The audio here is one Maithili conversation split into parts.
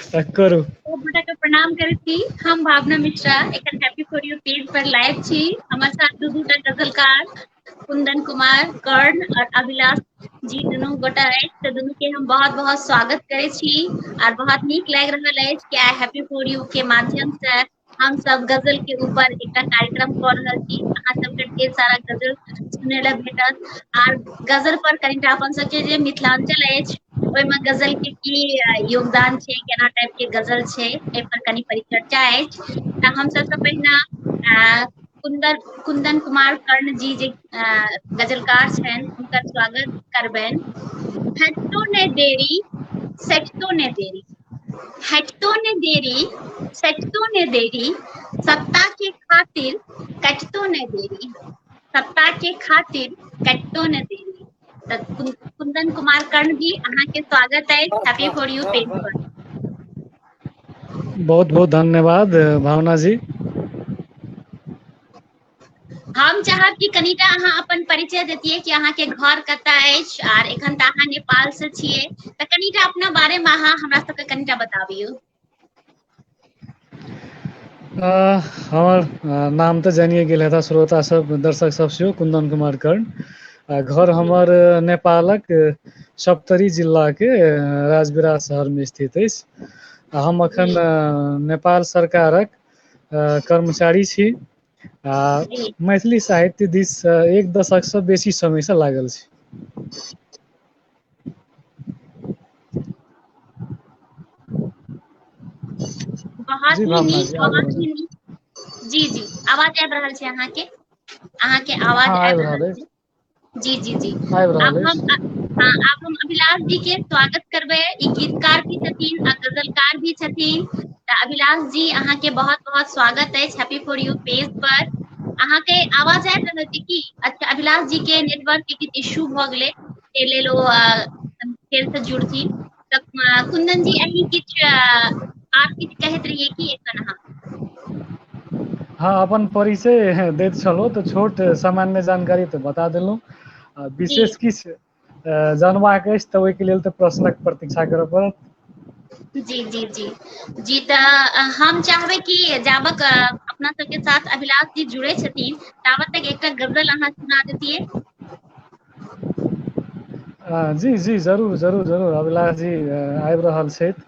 तऽ करू। सब गोटा के प्रणाम करै छी। हम भावना मिश्रा एखन happy for U page per live छी। हमर साथ दू दूटा गजलकार कुंदन कुमार कर्ण और अभिलाष जी दुनू गोटा अछि, तऽ दुनू के हम बहुत बहुत स्वागत करै छी आर बहुत नीक लागि रहल अछि कि आइ हैप्पी फॉर यू के माध्यम से हम सब गजल के ऊपर एकटा कार्यक्रम कऽ रहल छी। अहाँ सबके ढेर सारा गजल सुनै लए भेटत आर गजल पर कनिटा अपन सबके जे मिथिलांचल अछि ओहिमे गजल के की योगदान छै, केना टाइप के गजल छै, एहि पर कनि परिचर्चा अछि। तऽ हम सबसँ पहिने कुंदन कुंदन कुमार कर्ण जी जे गजलकार छनि हुनकर स्वागत करबनि। हटितो ने देरी सटितो ने देरी, हटितो ने देरी सटितो ने देरी, सत्ता के खातिर कटितो ने देरी, सत्ता के खातिर कटितो ने देरी। तऽ कुंदन कुमार कर्ण जी अहाँके स्वागत अछि हैप्पी फॉर यू पेज पर। बहुत बहुत धन्यवाद भावना जी। हम चाहब कि कनिटा अहाँ अपन परिचय देतियै कि अहाँके घर कतऽ अछि आर एखन तऽ अहाँ नेपाल से छियै, तऽ कनिटा अपना बारे मे अहाँ हमरा सबके कनिटा बताबियौ। हमर नाम तऽ जानिए गेल हेता श्रोता सब, दर्शक सब सेहो, कुंदन कुमार कर्ण। घर हमर नेपालक सप्तरी जिलाके राजविराज शहरमे स्थित अछि। हम अखन नेपाल सरकारक कर्मचारी छी आ मैथिली साहित्य दिस एक दशकसँ बेसी समयसँ लागल छी। बहुत जी ही भावना नीक, जी, आगू बहुत बढ़ू। ही नीक। जी जी, आवाज आबि रहल छै अहाँके? अहाँके आवाज हँ, आबि आबि रहल अछि छै? जी जी जी। आबि आब रहल हम अछि। हँ, आब हम अभिलाष जी के स्वागत करबै। ई गीतकार भी छथिन आ गजलकार भी छथिन। तऽ अभिलाष जी अहाँके बहुत बहुत स्वागत अछि हैप्पी फॉर यू पेज पर। अहाँके आवाज आबि रहल छै की? अच्छा, अभिलाष जी के नेटवर्क के किछु इश्यू भऽ गेलै, ताहि लेल ओ फेर से जुड़थिन। तऽ कुंदन जी अहीं किछु आर किछु कहैत रहियै की एखन अहाँ? हँ, अपन परिचय दैत छलहुँ तऽ छोट सामान्य जानकारी तऽ बता देलहुँ। जी विशेष किछु जानबाक अछि तऽ ओहिके लेल तऽ प्रश्नक प्रतीक्षा करय पड़त। जी जी जी जी। तऽ हम चाहबै कि जाबक अपना सबके साथ अभिलाष जी जुड़ै छथिन ताबत तक एकटा गजल अहाँ सुना देतियै। जी जी, जरूर जरूर जरूर। अभिलाष जी आबि रहल छथि।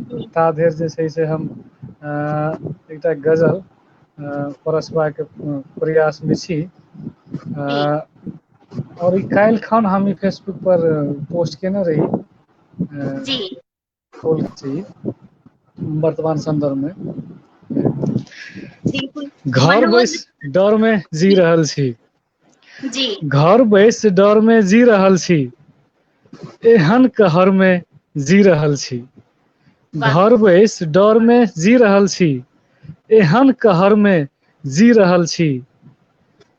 जी ता धरि जे छै से हम एकटा गजल परसबाक प्रयासमे छी। जी और ई काल्हि खन हम ई फेसबुक पर पोस्ट केने रही। जी छी वर्तमान सन्दर्भमे। बिल्कुल। घर मनोज बैस डर मे जी रहल छी। जी घर बैस डर मे जी रहल छी, एहन कहर मे जी रहल छी। वाह। घर बैस डर मे जी रहल छी, एहन कहर मे जी रहल छी।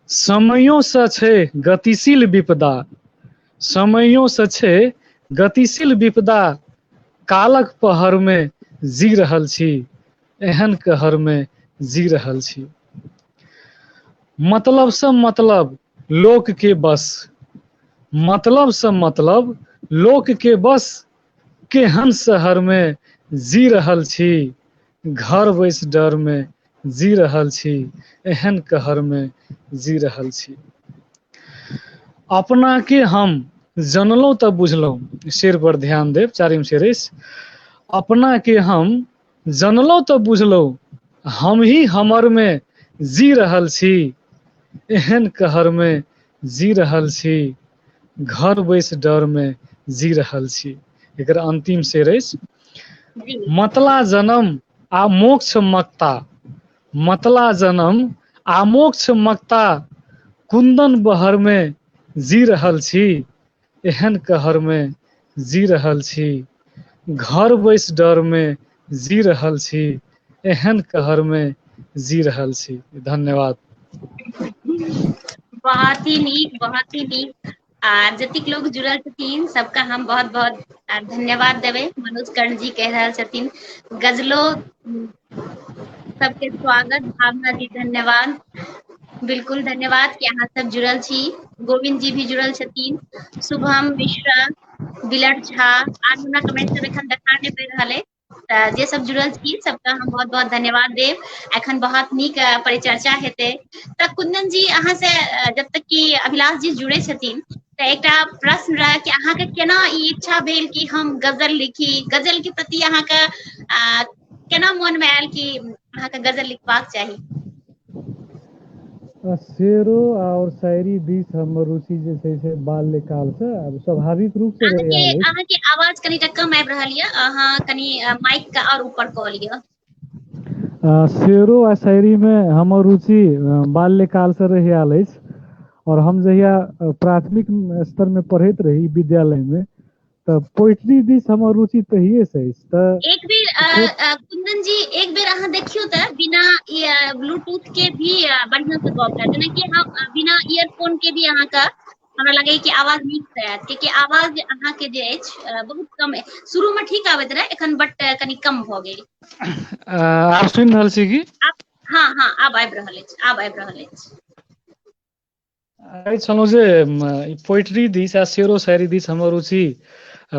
समयो सँ छै गतिशील विपदा, समयो सँ छै गतिशील विपदा, कालक पहर मे जी रहल छी, एहन कहर मे जी रहल छी। मतलब सँ मतलब लोक के बस, मतलब सँ मतलब लोक के बस, केहन शहर मे जी रहल छी, घर बैस डर मे जी रहल छी, एहन कहर मे जी रहल छी। अपना के हम जनलहुँ तऽ बुझलहुँ, शेर पर ध्यान देब, चारिम शेर अछि। अपना के हम जनलहुँ तऽ बुझलहुँ, हम ही हमर मे जी रहल छी, एहन कहर मे जी रहल छी, घर बैस डर मे जी रहल छी। एकर अंतिम शेर अछि। जी मतला जनम आ मोक्ष मक्ता, मतला जनम आ मोक्ष मक्ता, कुन्दन बहर मे जी रहल छी, एहन कहर मे जी रहल छी, घर बैस डर मे जी रहल छी, एहन कहर मे जी रहल छी। धन्यवाद। बहुत ही नीक, बहुत ही नीक। आ जतेक लोग जुड़ल छथिन सबके हम बहुत बहुत धन्यवाद देबै। मनोज कर्ण जी कहि रहल छथिन गजलो सबके स्वागत। भावना जी धन्यवाद, बिल्कुल धन्यवाद कि अहाँ सब जुड़ल छी। गोविंद जी भी जुड़ल छथिन, शुभम मिश्रा, बिलट झा, आर हमरा कमेंट सब एखन देखा नहि पड़ि रहल है। तऽ जे सब जुड़ल छी सबके हम बहुत बहुत धन्यवाद देब। एखन बहुत नीक परिचर्चा हेतै। तऽ कुंदन जी, अहाँ से जब तक कि अभिलाष जी जुड़े छथिन तऽ एकटा प्रश्न रहै कि अहाँके केना ई इच्छा भेल कि हम गजल लिखी? गजल के प्रति अहाँके केना मोन मे आयल कि अहाँके गजल लिखबाक चाही? शेरो आओर शायरी दिस हमर रुचि जे छै से बाल्यकाल से आब स्वाभाविक रूप से रहि आयल अछि। अहाँके आवाज कनिटा कम आबि रहल यऽ, अहाँ कनि माइक के आओर ऊपर कऽ लिअ। शेरो आ शायरी मे हमर रुचि बाल्यकाल से रहि आयल अछि। और हम जहिया प्राथमिक स्तर मे पढ़ैत रही विद्यालय मे, तऽ पोइट्री दिस हमर रुचि तहिये से अछि। तऽ एक बेर कुंदन जी, एक बेर अहाँ देखियौ तऽ बिना ब्लूटूथ के भी बढ़िया से गप हैत, जेनाकि हम बिना ईयरफोन के भी अहाँके हमरा लगैया कि आवाज नीक से आयत, कियाकि आवाज अहाँके जे अछि बहुत कम अछि। शुरू मे ठीक आबैत रहै, एखन बट कनि कम भऽ गेल। आब सुनि रहल छी की? हँ हँ, आब आबि रहल अछि, आब आबि रहल अछि। कहै छलहुँ जे पोइट्री दिस आ शेरो शायरी दिस हमर रुचि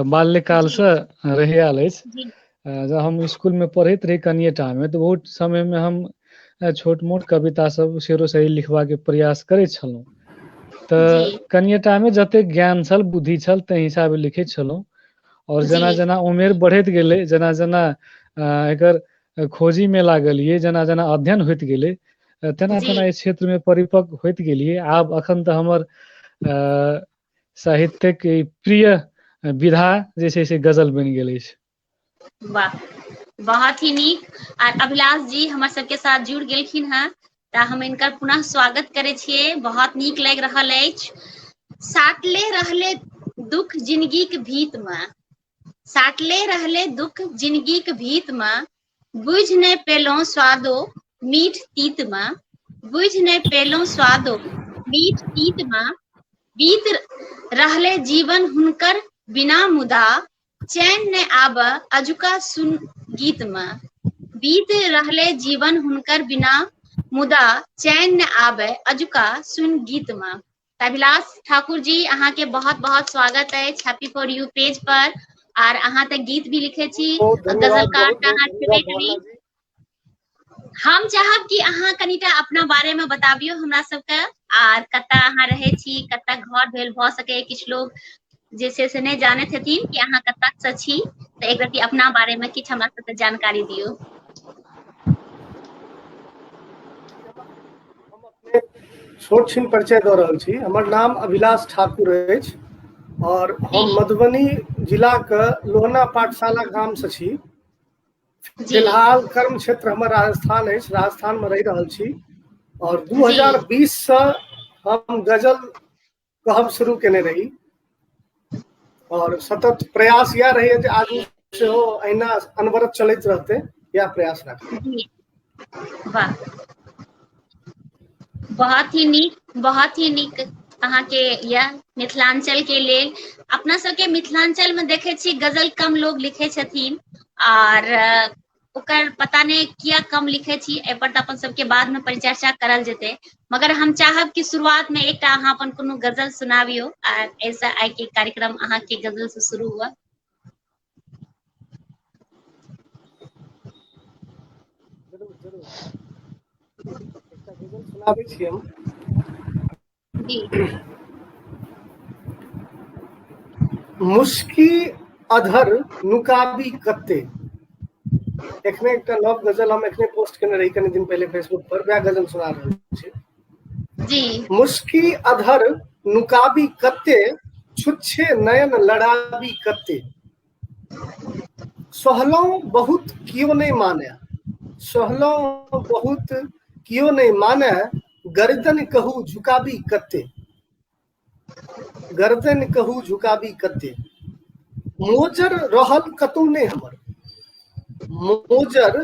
बाल्यकाल से रहि आयल अछि। जब हम स्कूल मे पढ़ैत रही कनिये टा मे, तऽ बहुत समय मे हम छोट मोट कविता सब शेरो शायरी लिखबाक के प्रयास करै छलहुँ। तऽ कनिये टा मे जतेक ज्ञान छल, बुद्धि छल, ताहि हिसाबे लिखैत छलहुँ। और जेना जेना उमेर बढ़ैत गेलै, जेना जेना एकर खोजी मे लागलियै, जेना जेना अध्ययन होइत गेलै, तेना तेना एहि क्षेत्र मे परिपक्व होइत गेलियै। आब अखन तऽ हमर साहित्यक प्रिय विधा जे छै से गजल बनि गेल अछि। वाह, बहुत ही नीक। आर अभिलाष जी हमर सबके साथ जुड़ गेलखिन हेँ, तऽ हम इनकर पुनः स्वागत करै छियै। बहुत नीक लागि रहल अछि। साटले रहले दुख जिंदगीक भीत मे, साटले रहले दुख जिंदगीक भीत मे, बुझि नहि पेलहुँ स्वादो मीठ तीत मे, बुझि नहि पेलहुँ स्वादो मीठ तीत मे, बीत रहले जीवन हुनकर बिना मुदा, चैन नहि आबऽ अजुका सुन गीत मे, बीत रहले जीवन हुनकर बिना मुदा, चैन नहि आबे अजुका सुन गीत मे। अभिलाष ठाकुर जी, अहाँके बहुत बहुत स्वागत अछि हैप्पी फॉर यू पेज पर। आर अहाँ तऽ गीत भी लिखे छी, गजलकार तऽ अहाँ छेबे करी। हम चाहब कि अहाँ कनिटा अपना बारे में बताबियौ हमरा सबके, आर कतऽ अहाँ रहै छी, कतऽ घर भेल, भऽ सकै किछु लोग जे छै से नहि जानैत हेथिन कि अहाँ कतऽ से छी, तऽ एक रति अपना बारे में किछु हमरा सबके जानकारी दियौ। हम अपने छोट छिन परिचय दऽ रहल छी। हमर नाम अभिलाष ठाकुर अछि और हम मधुबनी जिलाके लोहना पाठशाला गामसँ छी। फिलहाल कर्म क्षेत्र हमर राजस्थान अछि, राजस्थान में रहि रहल छी। और 2020 से हम गजल कहब शुरू केने रही और सतत प्रयास इएह रहैए जे आगू सेहो अहिना अनवरत चलैत रहतै, इएह प्रयास राखब। वाह, बहुत ही नीक, बहुत ही नीक। अहाँके यह मिथिलांचल के लेल, अपना सबके मिथिलांचल में देखे छी गजल कम लोग लिखे छथिन, आर ओकर पता नहि किया कम लिखे छी, एहि पर तऽ अपन सबके बाद में परिचर्चा करल जेतै, मगर हम चाहब कि शुरुआत में एकटा अहाँ अपन कोनो गजल सुनाबियौ, आ ऐसा आइ के कार्यक्रम अहाँ के गजल से शुरू हुआ। जरूर जरूर, एकटा गजल सुनाबै छी हम। जी। मुस्की अधर नुकाबी कते। एखने एकटा नव गजल हम एखने पोस्ट केने रही कनि दिन पहिले फेसबुक पर, वएह गजल सुना रहल छी। जी। मुस्की अधर नुकाबी कते, छुच्छे नयन लड़ाबी कते। सहलहुँ बहुत कियो नहि माने, सहलहुँ बहुत कियो नहि माने, गर्दन कहू झुकाबी कते, गर्दन कहू झुकाबी कते। मोजर रहल कतौ नहि हमर, मोजर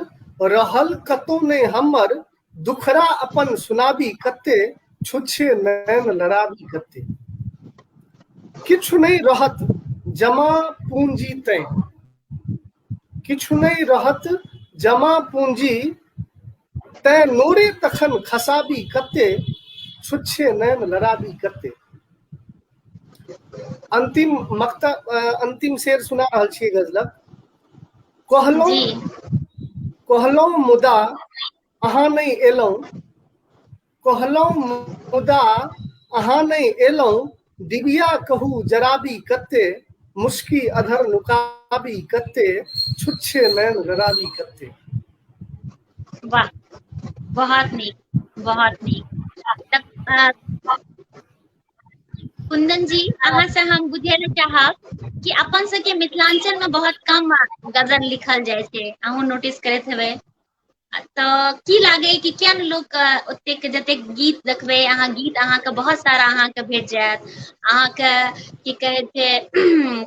रहल कतौ नहि हमर, दुखड़ा अपन सुनाबी कते, छुच्छे नयन लड़ाबी कते। किछु नहि रहत जमा पूंजी तैं, किछु नहि रहत जमा पूंजी तैं, नोरे तखन खसाबी कते, छुच्छे नयन लड़ाबी कते। अंतिम मक्ता, अंतिम शेर सुना रहल छियै गजलक। कहलहुँ कहलहुँ मुदा अहाँ नहि एलहुँ, कहलहुँ मुदा अहाँ नहि एलहुँ, डिबिया कहू जराबी कत्ते, मुस्की अधर नुकाबी कत्ते, छुच्छे नैन लड़ाबी कत्ते। वाह, बहुत नीक, बहुत नीक। कुंदन जी, अहाँ से हम बुझे लए चाहब कि अपन सबके मिथिलांचल में बहुत कम गजल लिखल जाइ छै, अहूँ नोटिस करैत हेबै। तऽ की लागे कि किया ने लोक ओतेक जतेक गीत देखबै अहाँ, गीत अहाँके बहुत सारा अहाँके भेट जायत, अहाँके की कहै छै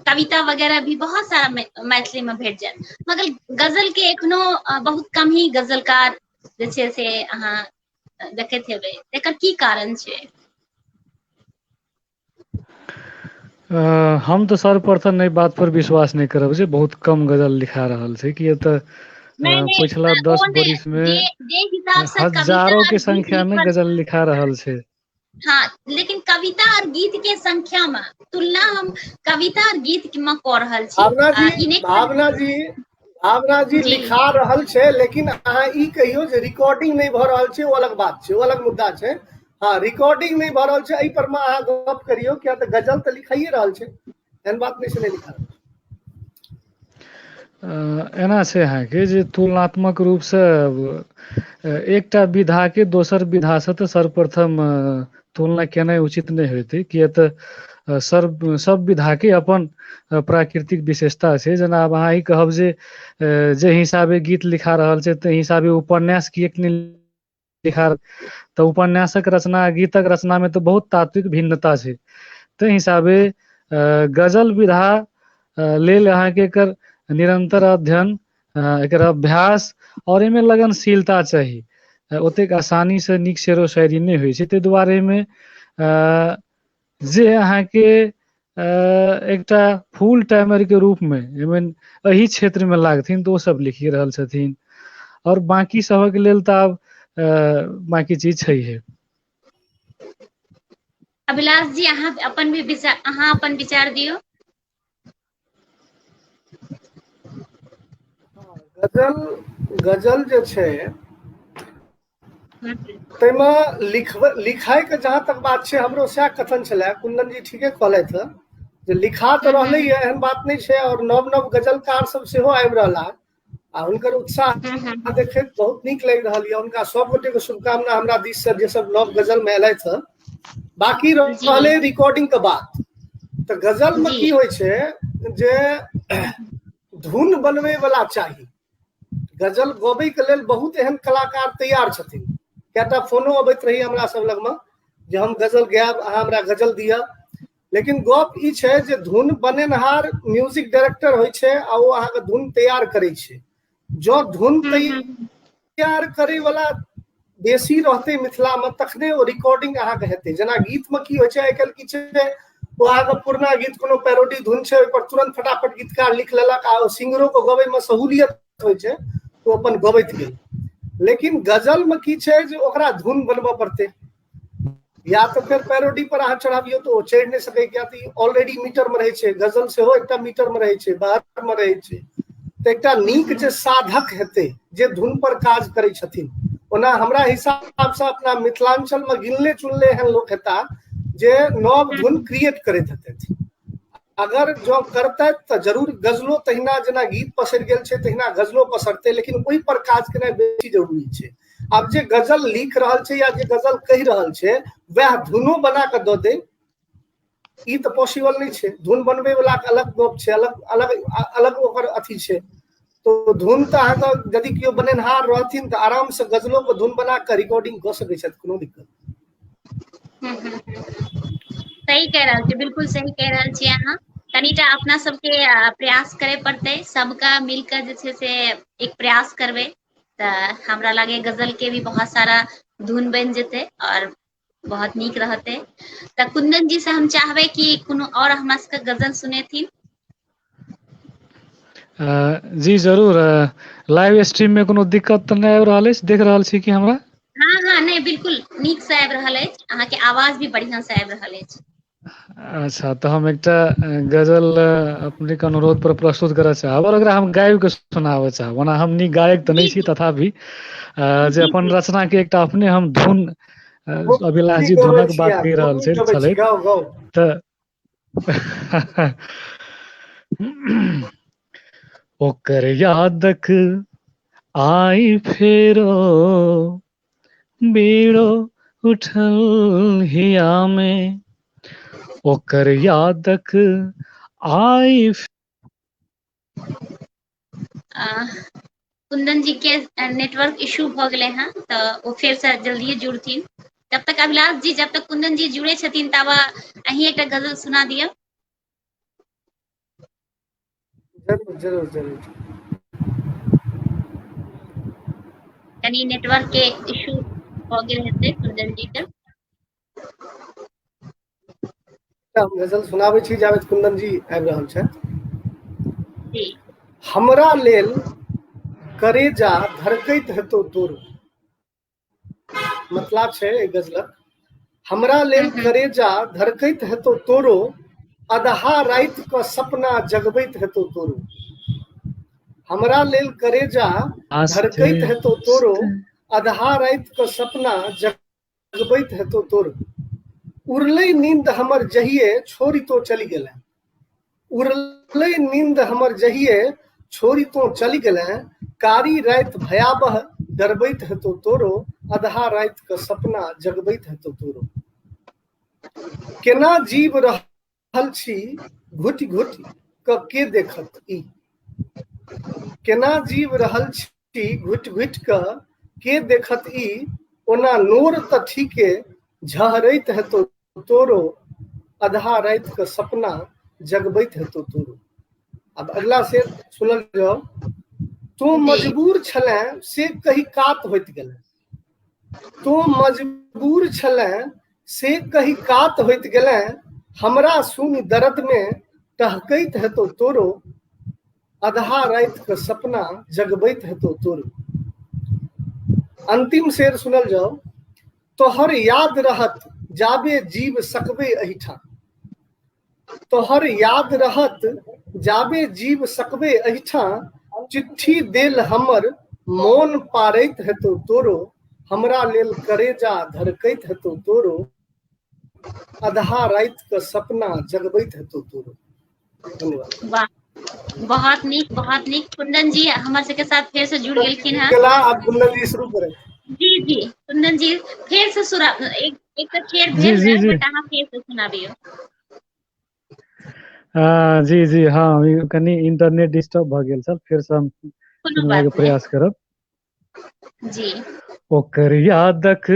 कविता वगैरह भी बहुत सारा मैथिली में भेट जायत, मगर गजल के एखनो बहुत कम ही गजलकार जे छै से अहाँ देखैत हेबै, एकर की कारण छै? हम तऽ सर्वप्रथम एहि बात पर विश्वास नहि करब जे बहुत कम गजल लिखा रहल छै, किया तऽ पिछला 10 बरिस में हजारों के संख्या में गजल लिखा रहल छै। हाँ, लेकिन कविता और गीत के संख्या में तुलना हम कविता और गीत में कऽ रहल छी। भावना जी, भावना जी, भावना जी लिखा रहल छै, लेकिन अहाँ ई कहियौ जे रिकॉर्डिंग नहि भऽ रहल छै, ओ अलग बात छै, ओ अलग मुद्दा छै। हाँ, रिकॉर्डिंग नहि भऽ रहल छै, एहि पर मे अहाँ गप करियौ, किया तऽ गजल तऽ लिखाइए रहल छै, एहन बात नहि छै नहि लिखा रहल। एना छै अहाँके जे तुलनात्मक रूपसँ एकटा विधाके दोसर विधासँ तऽ सर्वप्रथम तुलना केनाइ उचित नहि होइतै, किया तऽ सब विधाके अपन प्राकृतिक विशेषता छै। जेना आब अहाँ ई कहब जे जे हिसाबे गीत लिखा रहल छै ताहि हिसाबे उपन्यास किएक नहि लिखा, तऽ उपन्यासक रचना गीतक रचनामे तऽ बहुत तात्विक भिन्नता छै। ताहि हिसाबे गजल विधा लेल अहाँके एकर निरन्तर अध्ययन, एकर अभ्यास और एहिमे लगनशीलता चाही। ओतेक आसानी से नीक शेरो शायरी नहि होइ छै, ताहि दुआरे एहिमे जे अहाँके एकटा फुल टाइमर के रूप में एहिमे एहि क्षेत्र में लागथिन तऽ ओ सब लिखि रहल छथिन, और बाकी सबक लेल तऽ आब बाकी चीज छैहे। अभिलाष जी, अहाँ अपन भी विचार, अहाँ अपन विचार दियौ। गजल, गजल जे छै ताहिमे लिखाइके जहाँ तक बात छै, हमरो सएह कथन छलै, कुंदन जी ठीके कहलथि हँ जे लिखा तऽ रहलै हँ, एहन बात नहि छै, और नव नव गजलकार सब सेहो आबि रहला आ हुनकर उत्साह देखैत बहुत नीक लागि रहल यऽ। हुनका सब गोटे के शुभकामना हमरा दिस से जे सब नव गजल में एलथि हँ। बाकी रहलै रिकॉर्डिंग के बात, तऽ गजल में की होइ छै जे धुन बनबै वाला चाही। गजल गबै के लेल बहुत एहन कलाकार तैयार छथिन, कएटा फोनो अबैत रही हमरा सब लगमे जे हम गजल गायब, अहाँ हमरा गजल दिअ, लेकिन गप ई छै जे धुन बनेनहार म्यूजिक डायरेक्टर होइ छै आ ओ अहाँके धुन तैयार करै छै। जँ धुन तैयार करै वाला बेसी रहतै मिथिलामे तखने ओ रिकॉर्डिंग अहाँके हेतै। जेना गीतमे की होइ छै आइ काल्हि की छै, ओ अहाँके पुरना गीत कोनो पैरोडी धुन छै ओहिपर तुरन्त फटाफट गीतकार लिख लेलक आ ओ सिंगरोके गबैमे सहूलियत होइ छै, ओ अपन गबैत गेल। लेकिन गजलमे की छै जे ओकरा धुन बनबऽ पड़तै, या तऽ फेर पैरोडी पर अहाँ चढ़ाबियौ तऽ ओ चढ़ि नहि सकै, किया तऽ ई ऑलरेडी मीटर मे रहै छै। गजल सेहो एकटा मीटर मे रहै छै, बाहर मे रहै छै। तऽ एकटा नीक जे साधक हेतै जे धुन पर काज करै छथिन, ओना हमरा हिसाबसँ अपना मिथिलाञ्चल मे गिनले चुनले एहन लोक हेता जे नव धुन क्रिएट करैत हेतथि। अगर जँ करतथि तऽ जरूर गजलो तहिना जेना गीत पसरि गेल छै तहिना गजलो पसरतै, लेकिन ओहि पर काज केनाइ बेसी जरूरी छै। आब जे गजल लिख रहल छै या जे गजल कहि रहल छै वएह धुनो बना कऽ दऽ दे, ई तऽ पॉसिबल नहि छै। धुन बनबै वाला के अलग गप छै, अलग अलग अलग ओकर अथी छै। तो धुन तऽ अहाँके यदि केओ बनेनहार रहथिन तऽ आराम से गजलो के धुन बना कऽ रिकॉर्डिंग कऽ सकै छथि, कोनो दिक्कत। सही कहि रहल छी, बिल्कुल सही कहि रहल छी अहाँ। कनिटा अपना सबके प्रयास करे पड़तै, सबका मिलकर जे छै से एक प्रयास करबै तऽ हमरा लागे गजल के भी बहुत सारा धुन बनि जेतै और बहुत नीक रहतै। तऽ कुंदन जी से हम चाहबै कि कोनो और हमरा सबके गजल सुनेथिन। जी जरूर। लाइव स्ट्रीम में कोनो दिक्कत तऽ नहि आबि रहल अछि, देख रहल छी कि हमरा? हाँ हाँ, नहि, बिल्कुल नीक से आबि रहल अछि, अहाँके आवाज भी बढ़िया से आबि रहल अछि। अच्छा, तऽ हम एकटा गजल अपनेके अनुरोध पर प्रस्तुत करऽ चाहब और ओकरा हम गाबि कऽ सुनाबऽ चाहब। ओना हम नीक गायक तऽ नहि छी, तथापि जे अपन रचना के एकटा अपने हम धुन, अभिलाष जी धुनक बात कहि रहल छलथि, तऽ ओकर यादक आई फेरो बीड़ो उठल हिया में, ओकर यादक आई। कुंदन जी के नेटवर्क इशू भऽ गेलै हँ, तऽ ओ फेरसँ जल्दिए जुड़थिन। तब तक अभिलाष जी, जब तक कुंदन जी जुड़े छथिन ताबा अहीं एकटा गजल सुना दिअ। जरूर जरूर जरूर। कनी नेटवर्क के इशू भऽ गेल हेतै कुंदन जी के। हम गजल सुनाबै छी जाबे कुंदन जी आबि रहल छथि। हमरा लेल करेजा धड़कैत हेतौ तोरो, मतलब छै एहि गजलक, हमरा लेल करेजा धड़कैत हेतौ तोरो, अदहा राति क सपना जगबैत हेतौ तोरो। हमरा लेल करेजा धड़कैत हेतौ तोरो, अदहा राति क सपना जगबैत हेतौ तोरो। उड़लै नींद हमर जहिये छोड़ि तो चलि गेलै, उड़लै नींद हमर जहिये छोड़ि तो चलि गेलै, कारी राति भयावह डरबैत हेतौ तोरो, अदहा राति क सपना जगबैत हेतौ तोरो। केना जीव रहल छी घुटि घुटि क के देखत ई, केना जीव रहल छी घुटि घुटि क के देखत ई, ओना नोर त ठीके झहरैत हेतौ तोरो, अदहा राति क सपना जगबैत हेतौ तोरो। अब अगला से सुनल जाओ। तू मजबूर छलें से कही कात होइत गेलें, तू मजबूर छलें से कही कात होइत गेलें, हमरा सुनि दर्द में टहकैत हेतौ तोरो, अदहा राति क सपना जगबैत हेतौ तोरो। अंतिम शेर सुनल जाओ। तोहर याद रहत जाबे जीव सकबे एहिठाम, तोहर याद रहत जाबे जीव सकबे एहिठाम, चिट्ठी देल हमर मोन पारैत हेतौ तोरो, हमरा लेल करेजा धड़कैत हेतौ तोरो, अदहा राति क सपना जगबैत हेतौ तोरो। धन्यवाद। वाह, बहुत नीक, बहुत नीक। कुंदन जी हमर सबके साथ फेर से जुड़ गेलखिन हँ। आब कुंदन जी शुरू करें। जी जी, कुंदन जी फेर से सुना, एक तऽ शेर भेल रहे, बट अहाँ फेर से सुनाबियौ। जी जी, हाँ, कनि इंटरनेट डिस्टर्ब भऽ गेल छल, फेर से हम सुनबाक प्रयास करब। जी। ओकर यादक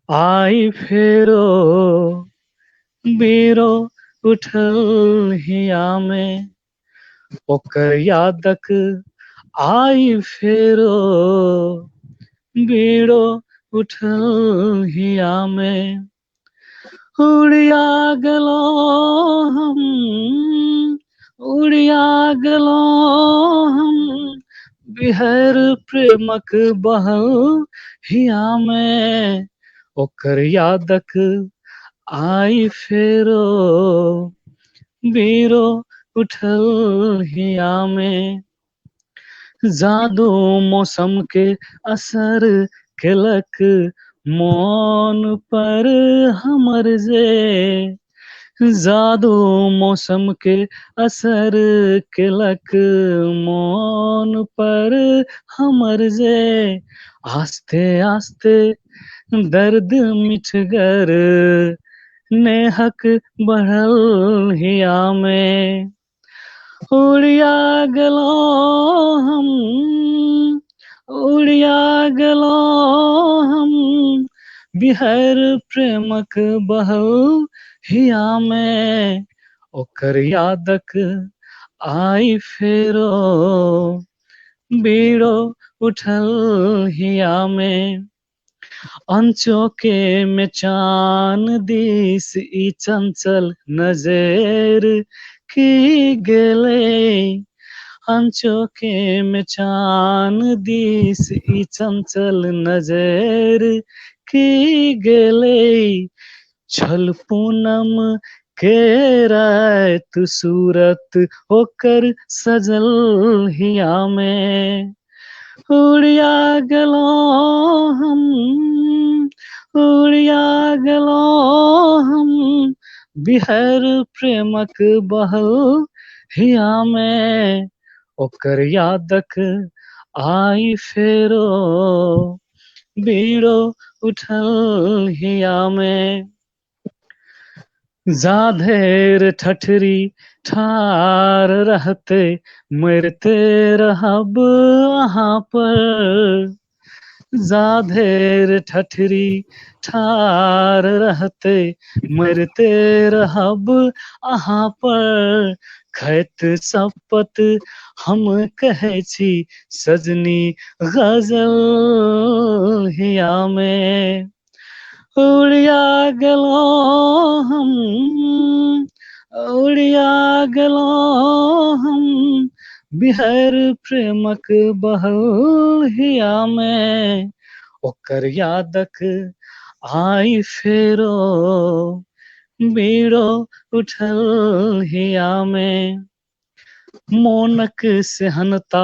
आई फेरो बीरो उठल हिया में, ओकर यादक आई फेरो बीरो उठल हिया में, उड़िया गेलो हम, उड़िया गेलो हम, बिहर प्रेमक बहल हिया में, ओकर यादक आई फेरो बीरो उठल हिया में, जादू मौसम के असर केलक मोन पर हमर जे, जादू मौसम के असर केलक मोन पर हमर जे, आस्ते आस्ते दर्द मिठगर नेहक बढ़ल हिया में, उड़िया गेलो हम, उड़िया गेलो हम, बिहार प्रेमक बहल हिया में, ओकर यादक आई फेरो बीड़ो उठल हिया में, अंचोके में चान दिस ई चंचल नजर की गेलै, अंचोके में चान दिस ई चंचल नजर की गेलै, छल पूनम के राति सूरत ओकर सजल हिया मे, उड़िया गेलहुँ हम, उड़िया गेलहुँ हम, बिहार प्रेमक बहल हिया मे, ओकर यादक आइ फेरो बीड़ो उठल हिया मे। जाधेर ठठरी ठार रहते मरिते रहब अहाँ पर, जाधेर ठठरी ठार रहते मरिते रहब अहाँ पर, खैत सपत हम कहै छी सजनी गजल हिया मे, उड़िया गेलहुँ हम, उड़िया गेलहुँ हम, बिहार प्रेमक बहल हिया मे, ओकर यादक आइ फेरो बीड़ो उठल हिया मे। मोनक सेहनता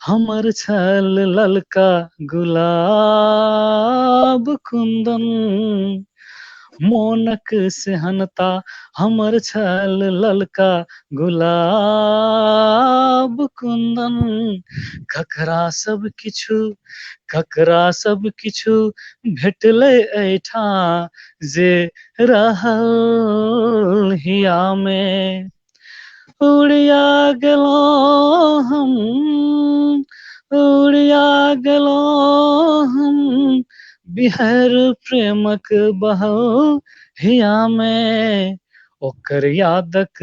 हमर छल ललका गुलाब कुंदन, मोनक सेहनता हमर छल ललका गुलाब कुंदन, ककरा सब किछु, ककरा सब किछु भेटलै एहिठाम जे रहल हिया मे, उड़िया गेलहुँ हम, उड़िया गेलहुँ हम, बिहार प्रेमक बहल हिया मे, ओकर यादक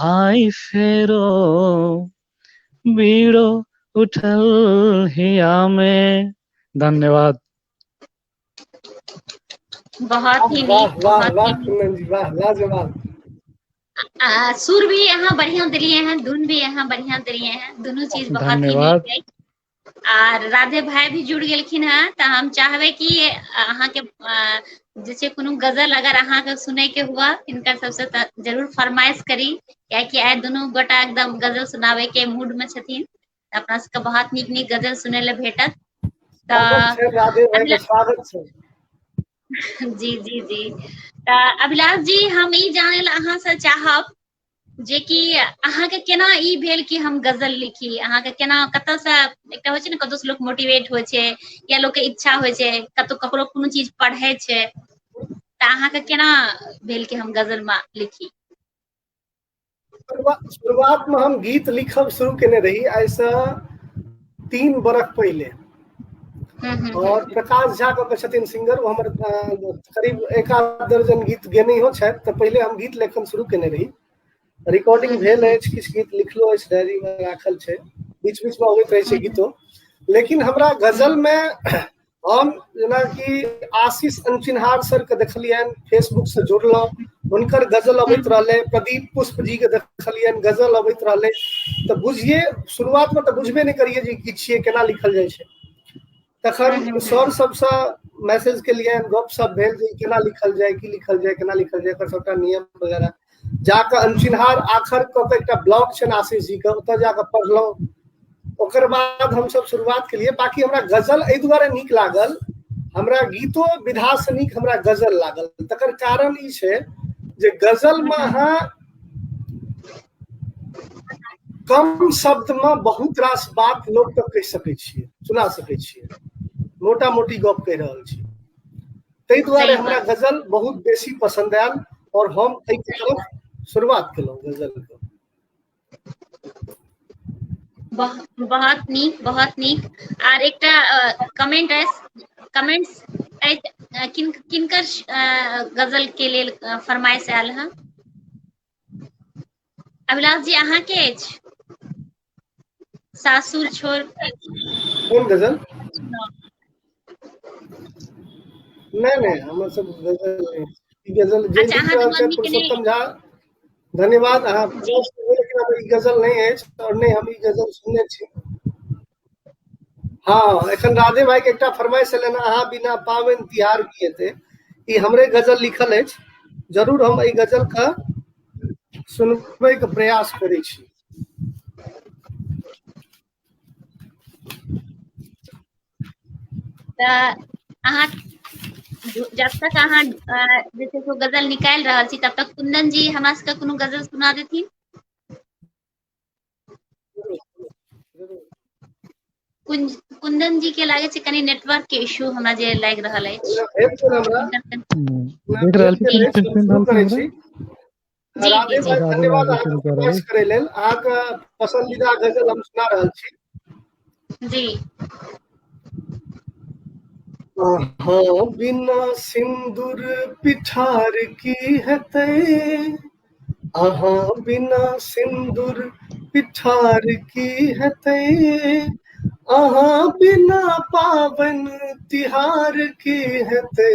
आइ फेरो बीड़ो उठल हिया मे। धन्यवाद। बहुत ही वाह नीक, वाह बहुत वाह ही नीक। कुंदन जी वाह, लाजवाब। सुर भी अहाँ बढ़िया देलियै हन, धुन भी अहाँ बढ़िया देलियै हन, दुनू चीज बहुत ही धन्यवाद। नीक अछि। आर राधे भाई भी जुड़ गेलखिन हेँ, तऽ हम चाहबै कि अहाँके जे छै कोनो गजल अगर अहाँके सुनैके हुआ हिनकर सबसँ, तऽ जरूर फरमाइश करी, कियाकि आइ दुनू गोटा एकदम गजल सुनाबै के मूड में छथिन। अपना सबके बहुत नीक नीक गजल सुनै लए भेटत। स्वागत तऽ छै राधे भाई के, अभिलाष स्वागत छै। जी जी जी, तऽ अभिलाष जी, हम ई जानै लए अहाँसँ चाहब जेकि अहाँके केना ई भेल कि हम गजल लिखी? अहाँके केना कतऽसँ, एकटा होइ छै ने कतौसँ लोक मोटिवेट होइ छै या लोकके इच्छा होइ छै, कतौ ककरो कोनो चीज पढ़ै छै, तऽ अहाँके केना भेल कि हम गजलमे लिखी? शुरुआतमे हम गीत लिखब शुरू केने रही आइसँ 3 बरख पहिले, और प्रकाश झा कऽ के छथिन सिंगर, ओ हमर करीब एक आध दर्जन गीत गेनैहो छथि। तऽ पहिले हम गीत लेखन शुरू केने रही, रिकॉर्डिंग भेल अछि, किछु गीत लिखलो अछि, डायरी मे राखल छै, बीच बीच मे अबैत रहै छै गीतो। लेकिन हमरा गजल मे हम जेनाकि आशीष अनचिन्हार सर के देखलियनि, फेसबुक से जुड़लहुँ, हुनकर गजल अबैत रहलै, प्रदीप पुष्प जी के देखलियनि, गजल अबैत रहलै। तऽ बुझिए शुरुआतमे तऽ बुझबे नहि करियै जे की छियै, केना लिखल जाइ छै। तखन सर सबसँ मैसेज केलियनि, गपशप भेल जे केना लिखल जाय, की लिखल जाय, केना लिखल जाय, एकर सबटा नियम वगैरह। जाकऽ अनचिन्हार आखर कऽ के एकटा ब्लॉग छनि आशीष जी के, ओतऽ जाकऽ पढ़लहुँ। ओकर बाद हमसब शुरुआत केलियै। बाकी हमरा गजल एहि दुआरे नीक लागल, हमरा गीतो विधासँ नीक हमरा गजल लागल, तकर कारण ई छै जे गजलमे अहाँ कम शब्दमे बहुत रास बात लोकके कहि सकै छियै, सुना सकै छियै, मोटा मोटी गप कहि रहल छी। ताहि दुआरे सही हमरा बात। गजल बहुत बेसी पसन्द आयल और हम एहिके तरफ शुरुआत केलहुँ गजलके। बहुत नीक, बहुत नीक। आर एकटा कमेंट अछि, कमेंट्स अछि, किनकर गजल के लेल फरमाइश आयल हँ? अभिलाष जी, अहाँके अछि सासुर छोड़? कोन गजल? नहि नहि, हमर सब गजल नहि। ई गजल जे अच्छा, लिख अहाँके रहल छथि मम्मी के नहि? पुरुषोत्तम झा, धन्यवाद अहाँ, लेकिन हमर ई गजल नहि अछि और नहि हम ई गजल सुनने छी। हँ, एखन राधे भाई के एकटा फरमाइश एलनि, अहाँ बिना पाबनि तिहार की हेतै, ई हमरे गजल लिखल अछि। जरूर हम एहि गजल के सुनबैके प्रयास करै छी। तऽ अहाँ जब तक अहाँ जे छै से गजल निकालि रहल छी तब तक कुंदन जी हमरा सबके कोनो गजल सुना देथिन। कुंदन जी के लागे छै कनि नेटवर्क के इशू हमरा जे लागि रहल अछि। देख रहल छी। राधे भाई, धन्यवाद अहाँके प्रयास करै लेल। अहाँके पसंदीदा गजल हम सुना रहल छी। जी। अहाँ बिना सिंदूर पिठार की हेतै, अहाँ बिना सिंदूर पिठार की हेतै, अहाँ बिना पाबनि तिहार की हेतै,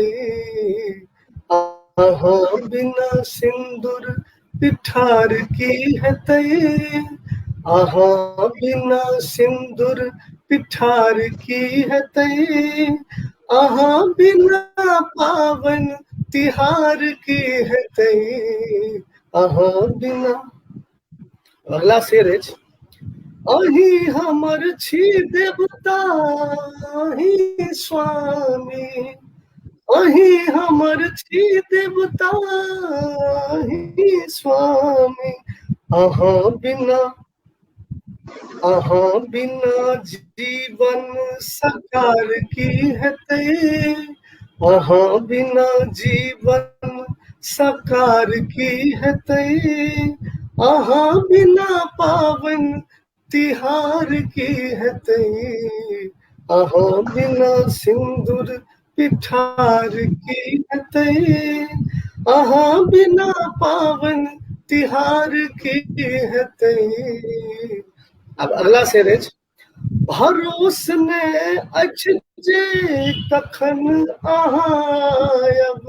अहाँ बिना सिंदूर पिठार की हेतै, अहाँ बिना सिंदूर पिठार की हेतै, अहाँ बिना पाबनि तिहार की हेतै, अहाँ बिना। अगला शेर अछि, अहीं हमर छी देवता अहीं स्वामी, अहीं हमर छी देवता अहीं स्वामी, अहाँ बिना, अहाँ बिना जीवन साकार की हेतै, अहाँ बिना जीवन साकार की हेतै, अहाँ बिना पाबनि तिहार की हेतै, अहाँ बिना सिंदूर पिठार की हेतै, अहाँ बिना पाबनि तिहार की हेतै। आब अगला शेर अछि, भरोस ने अछि जे कखन अहाँ आयब,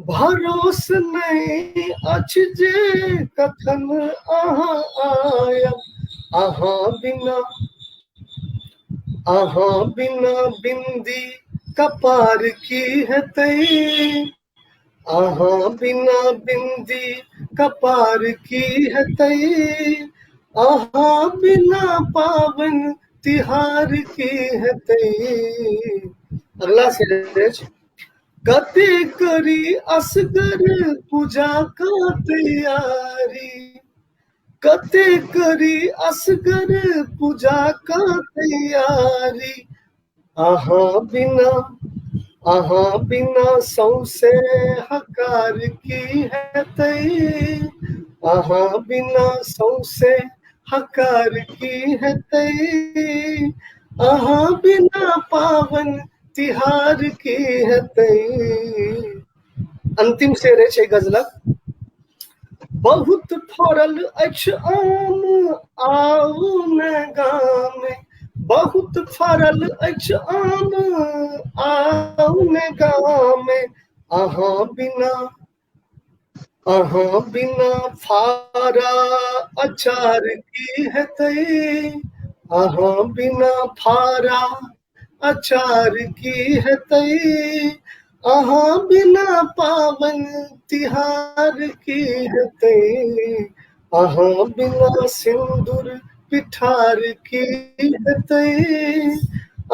भरोस नहि अछि जे कखन अहाँ आयब, अहाँ बिना, अहाँ बिना बिंदी कपार की हेतै, अहाँ बिना बिंदी कपार की हेतै, अहाँ बिना पाबनि तिहार की हेतै। अगला शेर अछि, कते करी असगर पूजा का तैयारी, कते करी असगर पूजा का तैयारी, अहाँ बिना, अहाँ बिना सौंसे हकार की हेतै, अहाँ बिना सौंसे हकार की हेतै, अहाँ बिना पाबनि तिहार की हेतै। अंतिम शेर अछि गजलक, बहुत फड़ल अछि आम आउ ने गामे, बहुत फड़ल अछि आम आउ ने गामे, अहाँ बिना, अहाँ बिना फारा अचार की हेतै, अहाँ बिना फारा अचार की हेतै, अहाँ बिना पाबनि तिहार की हेतै, अहाँ बिना सिंदूर पिठार की हेतै,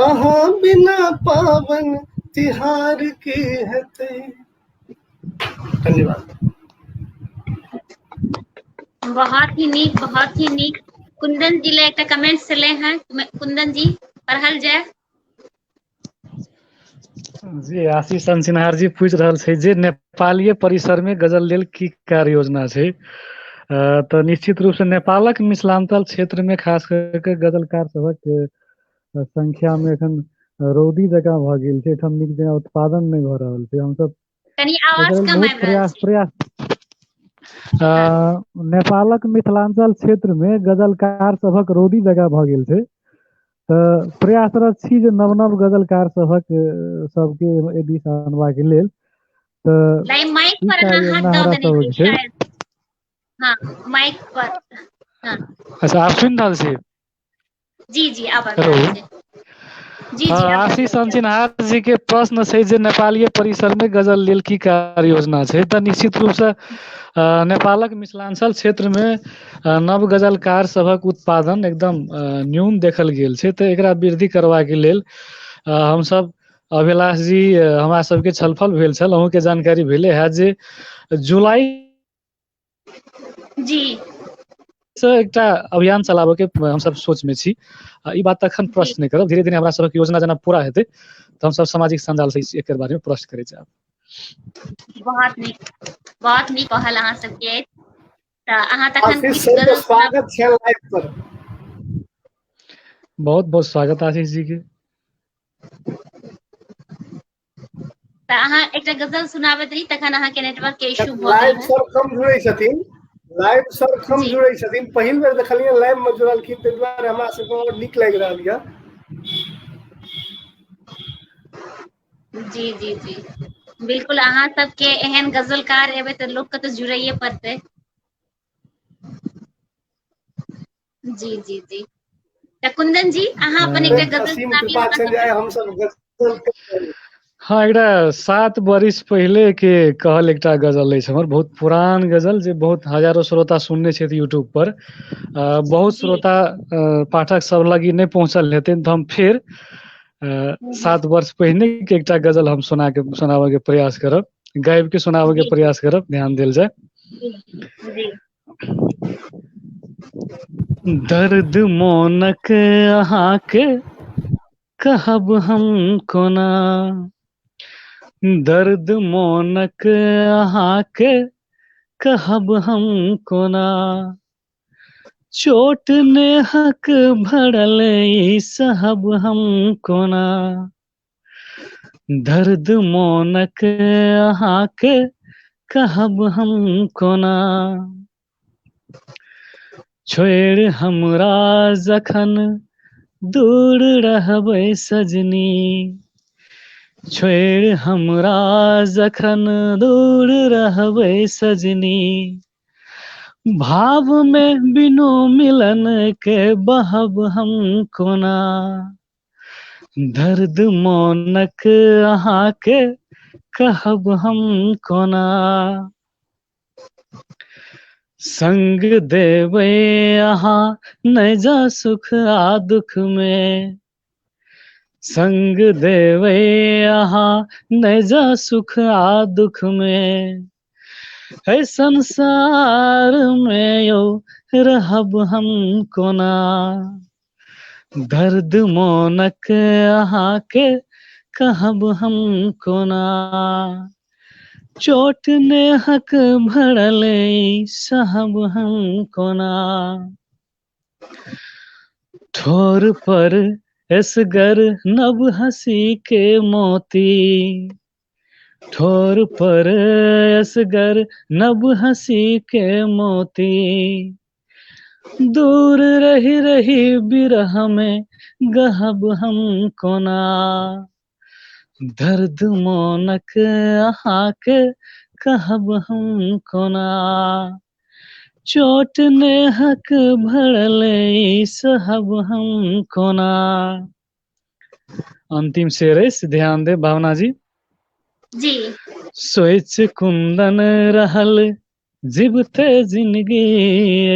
अहाँ बिना पाबनि तिहार की हेतै। धन्यवाद। बहुत ही नीक, बहुत ही नीक। कुंदन जी ले एकटा कमेंट छलै हैं, कुंदन जी पढ़ल जाय। जी, आशीष सिन्हार जी पूछि रहल छै जे नेपालीय परिसर में गजल लेल की कार्य योजना छै। तऽ निश्चित रूप से नेपालक मिथिलांचल क्षेत्र में खास करके गजलकार सभक संख्या में एखन रौदी जकाँ भऽ गेल छै। एठाम नीक जकाँ उत्पादन नहि भऽ रहल छै। हमसब कनि आवाज कम बहुत आबि रहल प्रयास छै। प्रयास नेपालक मिथिलांचल क्षेत्र में गजलकार सभक रौदी जकाँ भऽ गेल छै। तऽ प्रयासरत छी जे नव नव गजलकार सभक सबके एहि दिस अनबाक लेल। तऽ लाइक माइक ई पर अहाँ कार्य हाथ योजना दऽ हमरा देने सबक छी छै। शायद। हाँ, माइक पर। हाँ। अच्छा, आब सुनि रहल छी? जी जी, आब आबि हेलो। रहल छै। जी जी आशीष अनचिन्हार जी के प्रश्न छै जे नेपालीय परिसर में गजल लेल की कार्य योजना छै, तऽ निश्चित रूप से नेपालक मिथिलांचल क्षेत्र में नव गजलकार सभक उत्पादन एकदम न्यून देखल गेल छै, तऽ एकरा वृद्धि करबाक लेल हमसब अभिलाष जी हमरा सबके छलफल भेल छल, अहूँके जानकारी भेले हैत जे जुलाई जी से एकटा अभियान चलाबऽ के हमसब सोच में छी। ई बात तखन प्रश्न नहि करब, धीरे धीरे हमरा सबक योजना जेना पूरा हेतै तऽ हमसब सामाजिक सञ्जाल से एकर बारे में प्रश्न करै जायब। बहुत नीक, बहुत नीक पहल अहाँ सबके। तऽ अहाँ तखन आशीष सर के स्वागत छै लाइव पर। बहुत बहुत स्वागत आशीष जी के। तऽ अहाँ एकटा गजल सुनाबैत रही, तखन अहाँके नेटवर्क के इशू भऽ गेल। लाइव सर कम जुड़ै छथिन, लाइव सर कम जुड़ै छथिन, पहिल बेर देखलियै लाइव में जुड़लखिन, ताहि दुआरे हमरा सबके और नीक लागि रहल यऽ। जी जी जी बिल्कुल, अहाँ सबके एहन गजलकार एबै तऽ लोक के तऽ जुड़ैये पड़तै। जी जी जी, तऽ कुंदन जी अहाँ अपन एकटा गजल सुनाबियौ। हमसब गजल। हाँ, एकटा 7 बरिस पहिले के कहल एकटा गजल अछि हमर, बहुत पुरान गजल जे बहुत हजारो श्रोता सुनने छथि यूट्यूब पर। बहुत श्रोता पाठक सब लग ई नहि पहुँचल हेतनि, तऽ हम फेर 7 वर्ष पहिने के एकटा गजल हम सुनाबऽ के प्रयास करब, गाबि के सुनाबऽ के प्रयास करब, ध्यान देल जाय। दर्द मोनक अहाँके कहब हम कोना, दर्द मोनक अहाँके कहब हम कोना, चोट नेहक भरल ई सहब हम कोना, दर्द मोनक अहाँके कहब हम कोना, छोड़ि हमरा जखन दूर रहबै सजनी, छोड़ि हमरा जखन दूर रहबै सजनी, भाव में बिनु मिलन के बहब हम कोना, दर्द मोनक अहाँके कहब हम कोना, संग देबै अहाँ नहि जा सुख आ दुख में, संग देबै अहाँ नहि जा सुख आ दुख में, है संसार में यौ रहब हम कोना, दर्द मोनक अहाँके कहब हम कोना, चोट नेहक भरल सहब हम कोना, ठोर पर एसगर नव हंसी के मोती, ठोर पर एसगर नव हंसी के मोती, दूर रही रही बिरह में गहब हम कोना, दर्द मोनक अहाँके कहब हम कोना, चोट नेहक भरल सहब हम कोना। अंतिम शेर अछि, ध्यान दे भावना जी। जी। सोच कुंदन रहल जीवते जिंदगी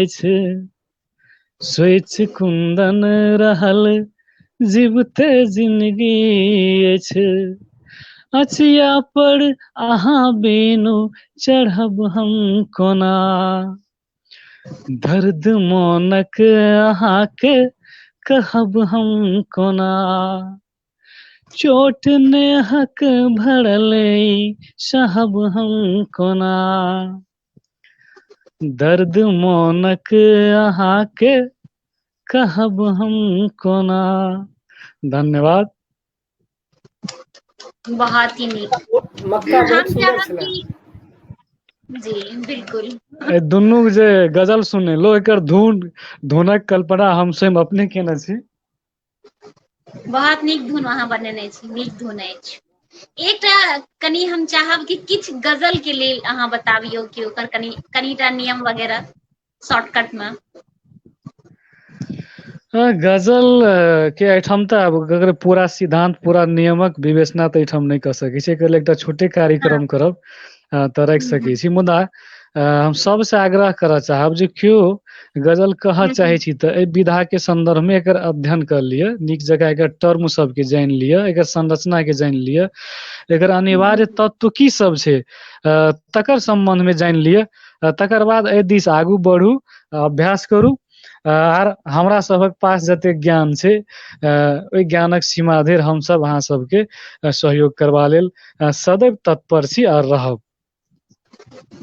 अछि, सोच कुंदन रहल जीवते जिंदगी अछि, अचिया पर अहाँ बिनु चढ़ब हम कोना, दर्द मोनक अहाँके कहब हम कोना, चोट नेहक भरल सहब हम कोना, दर्द मोनक अहाँके कहब हम कोना। धन्यवाद। बहुत ही नीक। जी बिल्कुल। दुनू जे गजल सुनेलो एकर धुनक कल्पना हम स्वयं अपने केने छी। बहुत नीक धुन अहाँ बनेने छी, नीक धुन अछि। एकटा कनि हम चाहब कि किछु गजल के लेल अहाँ बताबियौ कि ओकर कनि कनिटा नियम वगैरह शॉर्टकट में। गजल के एहिठाम तऽ आब एकर पूरा सिद्धांत, पूरा नियमक विवेचना तऽ एहिठाम नहि कऽ सकै छी। एकर लेल एकटा छोटे कार्यक्रम करब तऽ राखि सकै छी। मुदा हम सबसँ आग्रह करऽ चाहब जे केओ गजल कहऽ चाहै छी तऽ एहि विधा के संदर्भ मे एकर अध्ययन कर लिअ, नीक जकाँ एकर टर्म सबके जानि लिअ, एकर संरचना के जानि लिअ, एकर अनिवार्य तत्व की सब छै तकर सम्बन्ध मे जानि लिअ, तकर बाद एहि दिस आगू बढ़ू, अभ्यास करू। आर हमरा सभक पास जतेक ज्ञान छै ओहि ज्ञानक सीमा धरि हमसभ अहाँ सबके सहयोग करबा लेल सदैव तत्पर छी आर रहब।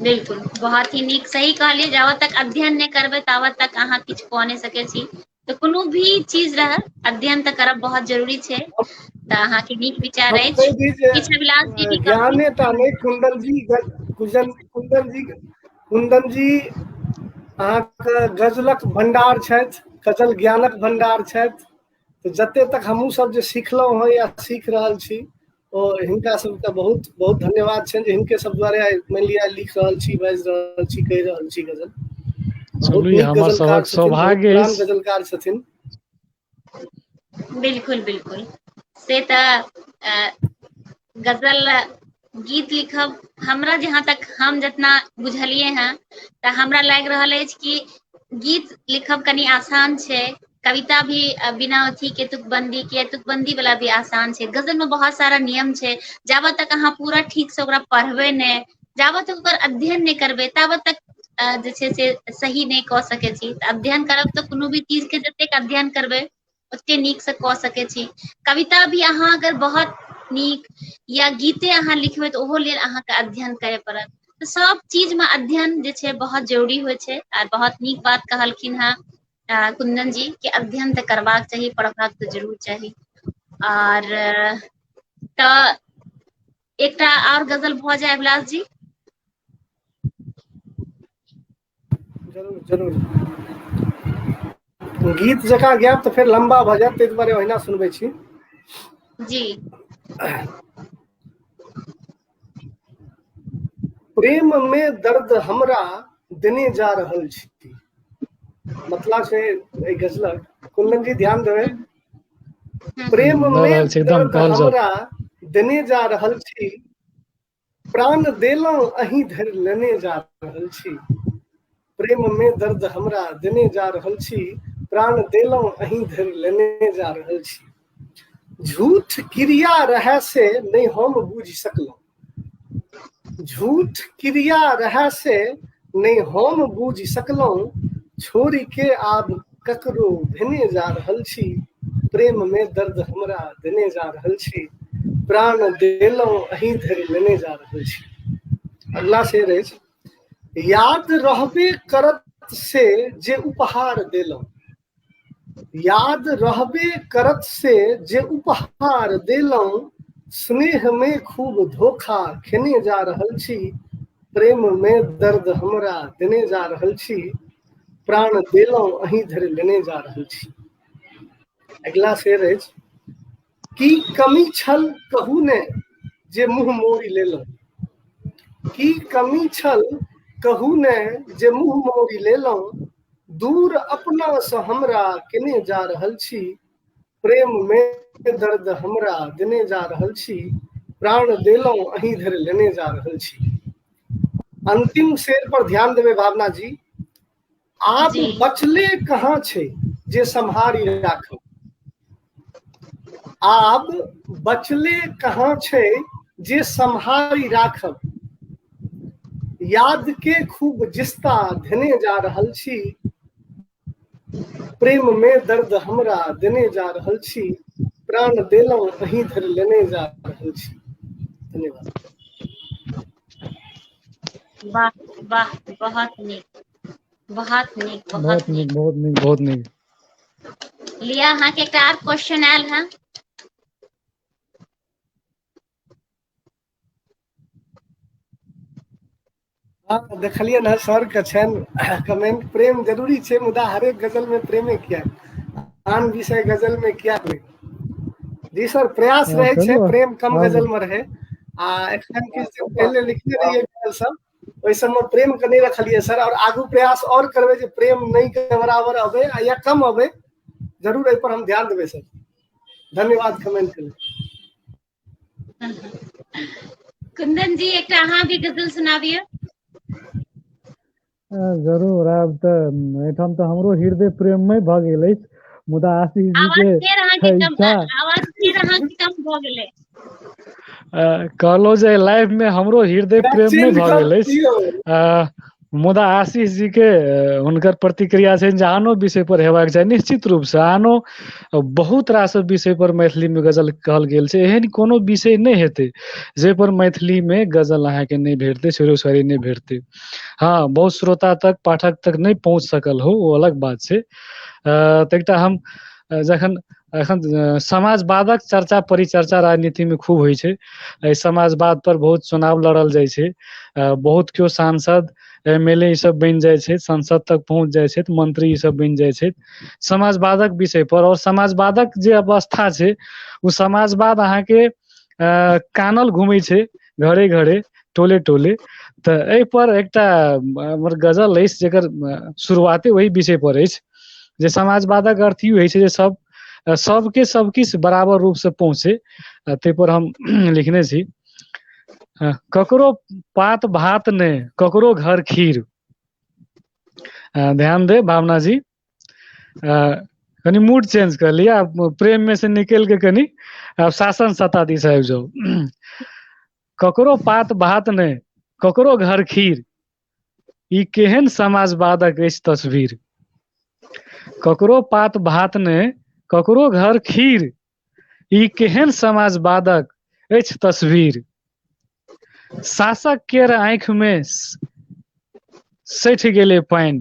बिल्कुल, बहुत ही नीक, सही कहलियै। जाबत तक अध्ययन नहि करबै ताबत तक अहाँ किछु कऽ नहि सकै छी। तऽ कोनो भी चीज रहै, अध्ययन तऽ करब बहुत जरूरी छै। तऽ अहाँके नीक विचार अछि। किछु अभिलाष जी भी कहथिन। ज्ञाने टा नहि, कुंदन जी, कुंदन जी, कुंदन जी अहाँके गजलक भंडार छथि, गजल ज्ञानक भंडार छथि। तऽ जते तक हमहूँ सब जे सिखलहुँ हँ या सीख रहल छी, ओ हिनका सबके बहुत बहुत धन्यवाद छनि जे हिनके सब द्वारे आइ मानि लिअ लिख रहल छी, बाजि रहल छी, कहि रहल छी गजल। बहुत चलू, नीक हमर गजलकार सभक छथिन, बहुत सौभाग्य पुरान अछि। गजलकार छथिन। बिल्कुल बिल्कुल, से तऽ गजल गीत लिखब हमरा जहाँ तक हम जितना बुझलियै हँ तऽ हमरा लागि रहल अछि कि गीत लिखब कनि आसान छै, कविता भी बिना अथी के तुकबंदी के, तुकबंदी वाला भी आसान छै। गजल में बहुत सारा नियम छै, जाबत तक अहाँ पूरा ठीक से ओकरा पढ़बै नहि, जाबत तक ओकर अध्ययन नहि करबै ताबत तक जे छै से सही नहि कऽ सकै छी। तऽ अध्ययन करब तऽ कोनो भी चीज के जतेक अध्ययन करबै ओते नीक से कऽ सकै छी। कविता भी अहाँ अगर बहुत नीक या गीते अहाँ लिखबै तऽ ओहो लेल अहाँके अध्ययन करय पड़त। तऽ सब चीज मे अध्ययन जे छै बहुत जरूरी होइ छै। आर बहुत नीक बात कहलखिन हेँ कुंदन जी कि अध्ययन तऽ करबाक चाही, पढ़बाक तऽ जरूर चाही। आर तऽ एकटा आओर गजल भऽ जाय अभिलाष जी। जरूर जरूर, गीत जकाँ गायब तऽ फेर लम्बा भऽ जायत, ताहि दुआरे ओहिना सुनबै छी। जी। प्रेम में दर्द हमरा देने जा रहल छी, मतलब छै एहि गजलक। कुंदन जी ध्यान देबै। प्रेम दऽ में रहल छी एकदम, दर्द कहल जाउ। हमरा देने जा रहल छी, प्राण देलहुँ अहीं धरि लेने जा रहल छी। प्रेम में दर्द हमरा देने जा रहल छी, प्राण देलहुँ अहीं धरि लेने जा रहल छी। झूठ क्रिया रहै से नहि हम बुझि सकलहुँ, झूठ क्रिया रहै से नहि हम बुझि सकलहुँ, छोड़ि के आब ककरो भेने जा रहल छी। प्रेम में दर्द हमरा देने जा रहल छी, प्राण देलहुँ अहीं धरि लेने जा रहल छी। अगला शेर अछि, याद रहबे करत से जे उपहार देलहुँ, याद रहबे करत से जे उपहार देलहुँ, स्नेह में खूब धोखा खेने जा रहल छी। प्रेम में दर्द हमरा देने जा रहल छी, प्राण देलहुँ अहीं धरि लेने जा रहल छी। अगिला शेर अछि, की कमी छल कहू ने जे मुँह मोड़ि लेलहुँ, की कमी छल कहू ने जे मुँह मोड़ि लेलहुँ, दूर अपना से हमरा केने जा रहल छी। प्रेम में दर्द हमरा देने जा रहल छी, प्राण देलहुँ अहीं धरि लेने जा रहल छी। अंतिम शेर पर ध्यान देबै भावना जी। आब बचले कहाँ छै जे सम्हारि राखब, आब बचले कहाँ छै जे सम्हारि राखब, याद के खूब जिस्ता धेने जा रहल छी। प्रेम में दर्द हमरा देने जा रहल छी, प्राण देलहुँ अहीं धरि लेने जा रहल छी। धन्यवाद। वाह वाह, बहुत नीक, बहुत नीक, बहुत बहुत नीक, नीक। बहुत नीक, बहुत नीक। लिया, अहाँके एकटा आर क्वेश्चन आयल हँ। हँ, देखलियै ने सर के छनि कमेंट, प्रेम जरूरी छै मुदा हरेक गजल में प्रेमे किया, आन विषय गजल में किया नहि। जी सर, प्रयास हँ, रहै छै चलू। प्रेम कम हँ। गजल में रहे। आ एखन किछु दिन पहिले लिखने रहियै गजल सब, ओहि सबमे प्रेम के नहि रखलियै सर, और आगू प्रयास और करबै जे प्रेम नहि के बराबर अबै या कम अबै, जरूर एहि पर हम ध्यान देबै सर। धन्यवाद कमेंट के लेल। कुंदन जी, एकटा अहाँ भी गजल सुनाबियौ। जरूर। आब तऽ एहिठाम तऽ हमरो हृदय प्रेममय भऽ गेल अछि, मुदा आशीष जी आवाज के फेर अहाँके कम, इच्छा, आवाज फेर अहाँके कम भऽ गेलै। कहलहुँ जे लाइव मे हमरो हृदय प्रेममय चेंज भऽ कर गेल अछि। दियौ। मुदा आशीष जी के हुनकर प्रतिक्रिया छनि जे आनो विषय पर हेबाक चाही। निश्चित रूप से आनो बहुत रास विषय पर मैथिली मे गजल कहल गेल छै। एहन कोनो विषय नहि हेतै जाहि पर मैथिली मे गजल अहाँके नहि भेटतै, शेरो शायरी नहि भेटतै। हँ, बहुत श्रोता तक, पाठक तक नहि पहुँच सकल हो, ओ अलग बात छै। तऽ एकटा हम जखन एखन समाजवादक चर्चा परिचर्चा राजनीति मे खूब होइ छै, एहि समाजवाद पर बहुत चुनाव लड़ल जाइ छै, बहुत केओ सांसद, एम एल ए ई सब बनि जाइ छै, संसद तक पहुँच जाइ छै, मंत्री ई सब बनि जाइ छै समाजवादक विषय पर। और समाजवादक जे अवस्था छै, ओ समाजवाद अहाँके कानल घूमै छै घरे घरे, टोले टोले। तऽ एहि पर एकटा हमर गजल अछि, जकर शुरुआते ओहि विषय पर अछि जे समाजवादक अर्थ ई होइ छै जे सब सबके सबकिछु बराबर रूप से पहुँचे। ताहि पर हम लिखने छी, ककरो पात भात नहि, ककरो घर खीर। ध्यान दे भावना जी, कनि मूड चेंज कर लिया, प्रेम में से निकल के कनि आब शासन सत्ता दिस आबि जाउ। ककरो पात भात नहि, ककरो घर खीर, ई केहन समाजवादक अछि तस्वीर। ककरो पात भात नहि, ककरो घर खीर, ई केहन समाजवादक अछि तस्वीर। शासक केर आँखि मे सठि गेलै पानि,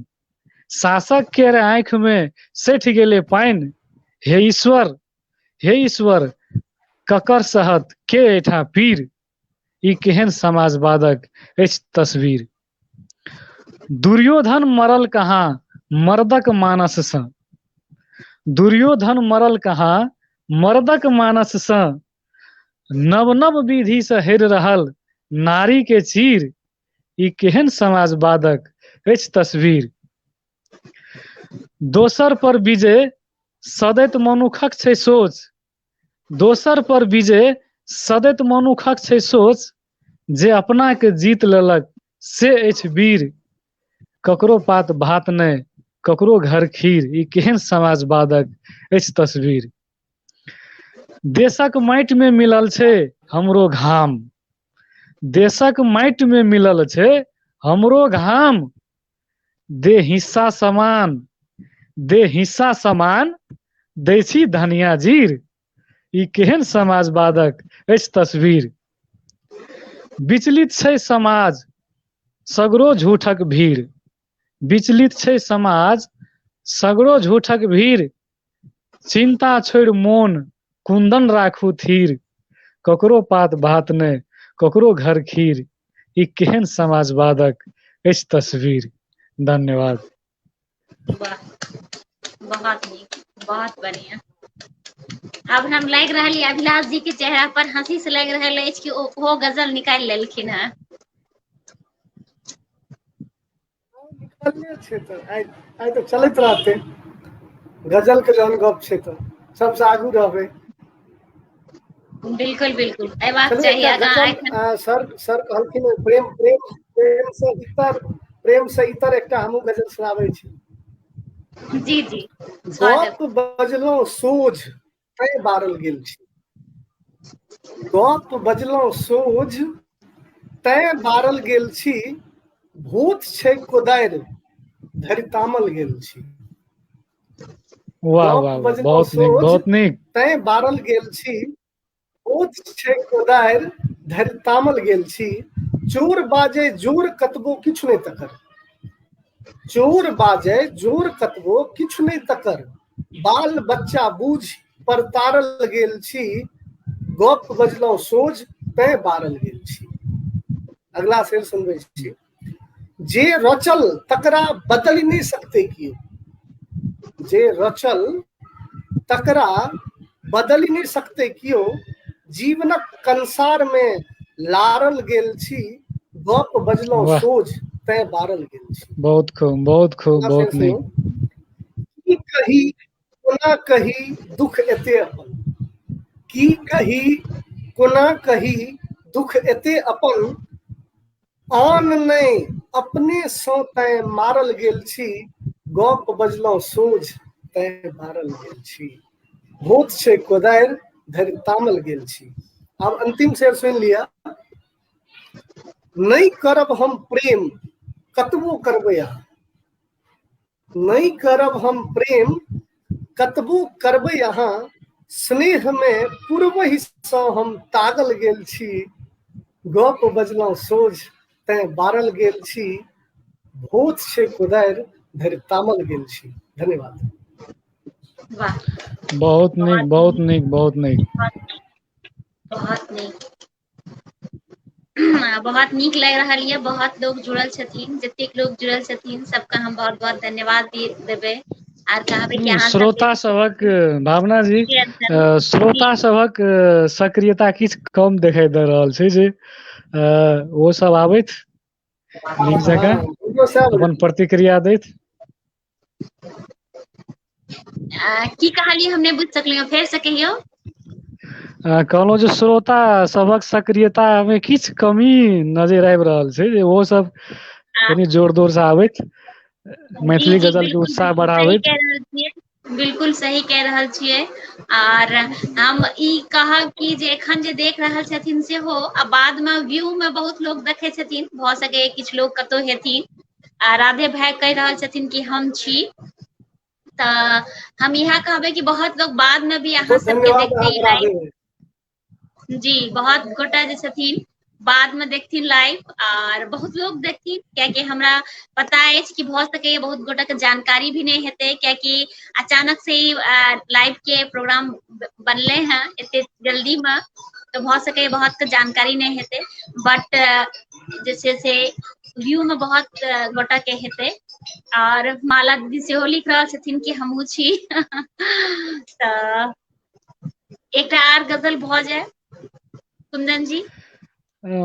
शासक केर आँखि मे सठि गेलै पानि, हे ईश्वर, हे ईश्वर, ककर सहत के एहिठाम पीर, ई केहन समाजवादक अछि तस्वीर। दुर्योधन मरल कहाँ मर्दक मानससँ, दुर्योधन मरल कहाँ मर्दक मानससँ, नव नव विधिसँ हेर रहल नारी के चीर, ई केहन समाजवादक अछि तस्वीर। दोसर पर विजय सदैत मनुखक छै सोच, दोसर पर विजय सदैत मनुखक छै सोच, जे अपना के जीत लेलक से अछि वीर, ककरो पात भात नहि, ककरो घर खीर, ई केहन समाजवादक अछि तस्वीर। देशक माटि मे मिलल छै हमरो घाम, देशक माटि मे मिलल छै हमरो घाम, दे हिस्सा समान, दे हिस्सा समान दै छी धनिया जीर, ई केहन समाजवादक अछि तस्वीर। विचलित छै समाज सगरो झूठक भीड़, विचलित छै समाज सगरो झूठक भीड़, चिन्ता छोड़ि मोन कुन्दन राखू थीर, ककरो पात भात नहि, ककरो घर खीर, ई केहन समाजवादक अछि तस्वीर। धन्यवाद। वाह, बहुत नीक, बहुत बढ़िया। आब हम लागि रहल यऽ अभिलाष जी के चेहरा पर हंसी से लागि रहल अछि कि ओहो गजल निकालि लेलखिन हेँ। निकलले छै तऽ आइ आइ तऽ चलैत रहतै। गजल के जहन गप छै तऽ सबसँ आगू रहबै। बिल्कुल बिल्कुल, अयबाक चलू चाही एकटा आगाँ गजल। एखन। सर सर कहलखिन प्रेम प्रेम प्रेम से इतर, प्रेम से इतर एकटा हमहूँ गजल सुनाबै छी। जी जी, स्वागत। गप बजलहुँ सोझ तैं बारल गेल छी, गप बजलहुँ सोझ तैं बारल गेल छी, भूत छै कोदारि धरि तामल गेल छी। वाह गप वाह वाह, बजलहुँ बहुत नीक, सोझ बहुत नीक। तैं बारल गेल छी, भूत छै कोदारि धरि तामल गेल छी, चोर बाजै जोर कतबो किछु नहि तकर, चोर बाजै जोर कतबो किछु नहि तकर, बाल बच्चा बूझ पर तारल गेल छी, गप बजलहुँ सोझ तैं बारल गेल छी। अगला शेर सुनबै छी। जे रचल तकरा बदलि नहि सकतै केओ, जे रचल तकरा बदलि नहि सकतै केओ, जीवनक कंसार मे लारल गेल छी, गप बजलहुँ वाह, सोझ तैं बारल गेल छी। बहुत खूब, बहुत खूब, अगला शेर बहुत नीक। सुनू। की कही कोना कही दुख एते अपन, की कही कोना कही दुख एते अपन, आन नहि अपने सँ तैं मारल गेल छी, गप बजलहुँ सोझ तैं बारल गेल छी, भूत छै कोदारि धरि तामल गेल छी। आब अंतिम शेर सुनि लिअ। नहि करब हम प्रेम कतबो करबै अहाँ, नहि करब हम प्रेम कतबो करबै अहाँ, स्नेहमे पूर्वहिसँ हम तागल गेल छी, गप बजलहुँ सोझ तैं बारल गेल छी, भूत छै कोदारि धरि तामल गेल छी। धन्यवाद। वाह, बहुत नीक, बहुत नीक, बहुत नीक, बहुत नीक, बहुत नीक लागि रहल यऽ। बहुत लोग जुड़ल छथिन, जतेक लोग जुड़ल छथिन सबके हम बहुत बहुत धन्यवाद देबै आर कहबै कि अहाँ श्रोता सभक, भावना जी, श्रोता सभक सक्रियता किछु कम देखाई दऽ रहल छै जे ओ सब आबैत नीक जकाँ अपन प्रतिक्रिया दैत। की कहलियै हम नहि बुझि सकलियै, फेर से कहियौ। कहलहुँ जे श्रोता सभक सक्रियता मे किछु कमी नजर आबि रहल छै जे ओ सब कनि जोर जोर से आबैत मैथिली गजल के उत्साह बढ़ाबैत। बिल्कुल सही कह रहल छियै। आर हम ई कहब कि जे एखन जे देख रहल छथिन सेहो आ बाद मे व्यू मे बहुत लोग देखै छथिन, भऽ सकैए किछु लोग कतहु हेथिन। आ राधे भाई कहि रहल छथिन कि हम छी, तऽ हम इएह कहबै कि बहुत लोग बाद मे भी अहाँ सबके देखते लाइव। जी, बहुत गोटा जे छथिन बाद में देखथिन लाइव आर बहुत लोग देखथिन, कियाकि हमरा पता अछि कि भऽ सकैए बहुत गोटा के जानकारी भी नहि हेतै, कियाकि अचानक से ही लाइव के प्रोग्राम बनले हैं एते जल्दी में, तऽ भऽ सकैए बहुत के जानकारी नहि हेतै, बट जे छै से व्यू में बहुत गोटा के हेतै। और माला दीदी सेहो लिख रहल छथिन कि हमहूँ छी। तऽ एकटा आर गजल भऽ जाय कुंदन जी।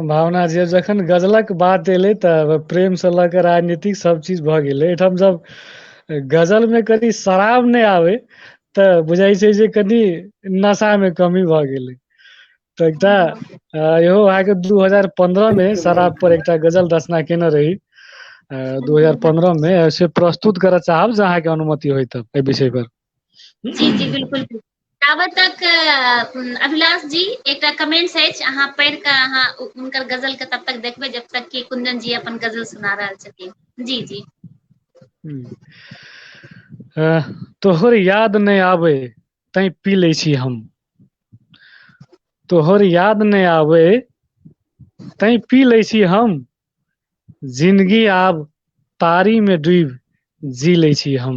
भावना जी, जखन गजलक बात एलै तऽ प्रेम से लऽ कऽ राजनीतिक सब चीज भऽ गेलै। एहिठाम जब गजल मे कनि शराब नहि आबै तऽ बुझाइ छै जे कनि नशा मे कमी भऽ गेलै। तऽ एकटा इहो अहाँके 2015 मे शराब पर एकटा गजल रचना केने रही 2015 मे, से प्रस्तुत करऽ चाहब जे अहाँके अनुमति होय तऽ एहि विषय पर। जी जी बिल्कुल। ताबत तक अभिलाष जी एकटा कमेंट्स अछि, अहाँ पढ़ि कऽ अहाँ हुनकर गजल के तब तक देखबै जब तक कि कुंदन जी अपन गजल सुना रहल छथिन। जी जी। तोहर याद नहि आबै तैं पी लै छी हम, तोहर याद नहि आबै तैं पी लै छी हम, जिंदगी आब तारी मे डूबि जी लै छी हम,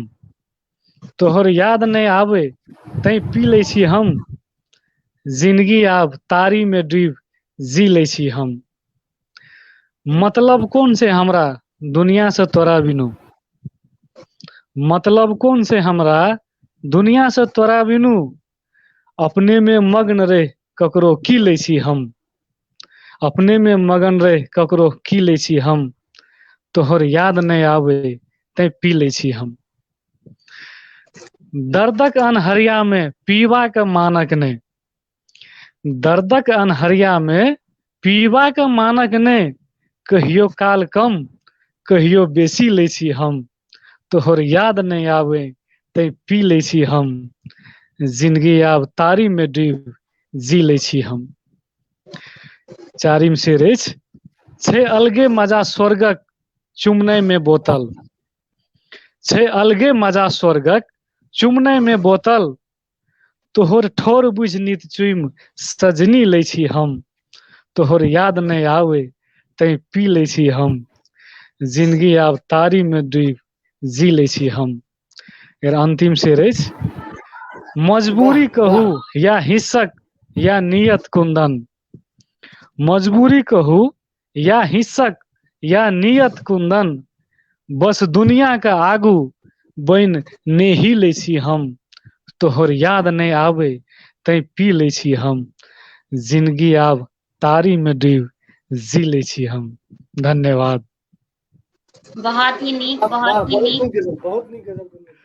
तोहर याद नहि आबै तैं पी लै छी हम, जिंदगी आब तारी मे डूबि जी लै छी हम, मतलब कोन से हमरा दुनिया से तोरा बिनु, मतलब कोन से हमरा दुनिया से तोरा बिनु, अपने में मग्न रहि ककरो की लै छी हम, अपने में मगन रहि ककरो की लै छी हम, तोहर याद नहि आबै तैं पी लै छी हम, दर्दक अनहरिया में पीबाक मानक नहि, दर्दक अनहरिया में पीबाक मानक नहि, कहियो काल कम कहियो बेसी लै छी हम, तोहर याद नहि आबै तैं पी लै छी हम, जिंदगी आब तारी में डूबि जी लै छी हम। चारिम शेर अछि, छै अलगे मजा स्वर्गक चुमनै में बोतल, छै अलगे मजा स्वर्गक चुमनै में बोतल, तोहर ठोर बुझि नित चुमि सजनी लै छी हम, तोहर याद नहि आबै तैं पी लै छी हम, जिंदगी आब तारी में डूबि जी लै छी हम। एकर अंतिम शेर अछि, मजबूरी कहू या हिस्सक या नियत कुंदन, मजबूरी कहू या हिस्सक या नियत कुंदन, बस दुनिया के आगू बनि नेही लै छी हम, तोहर याद नहि आबै तैं पी लै छी हम, जिंदगी आब तारी में डूबि जी लै छी हम। धन्यवाद। बहुत ही नीक, बहुत ही नीक, बहुत नीक गजल।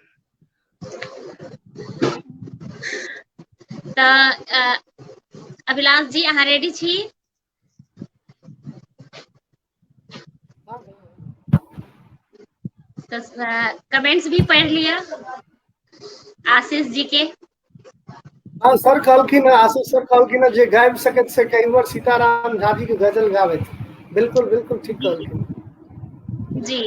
तऽ अभिलाष जी अहाँ रेडी छी? तऽ कमेंट्स भी पढ़ि लिअ आशीष जी के। हाँ सर कहलखिन, आशीष सर कहलखिन जे गाबि सकैत से कई बार सीताराम झा जी के गजल गाबैत। बिल्कुल बिल्कुल ठीक कहलखिन जी।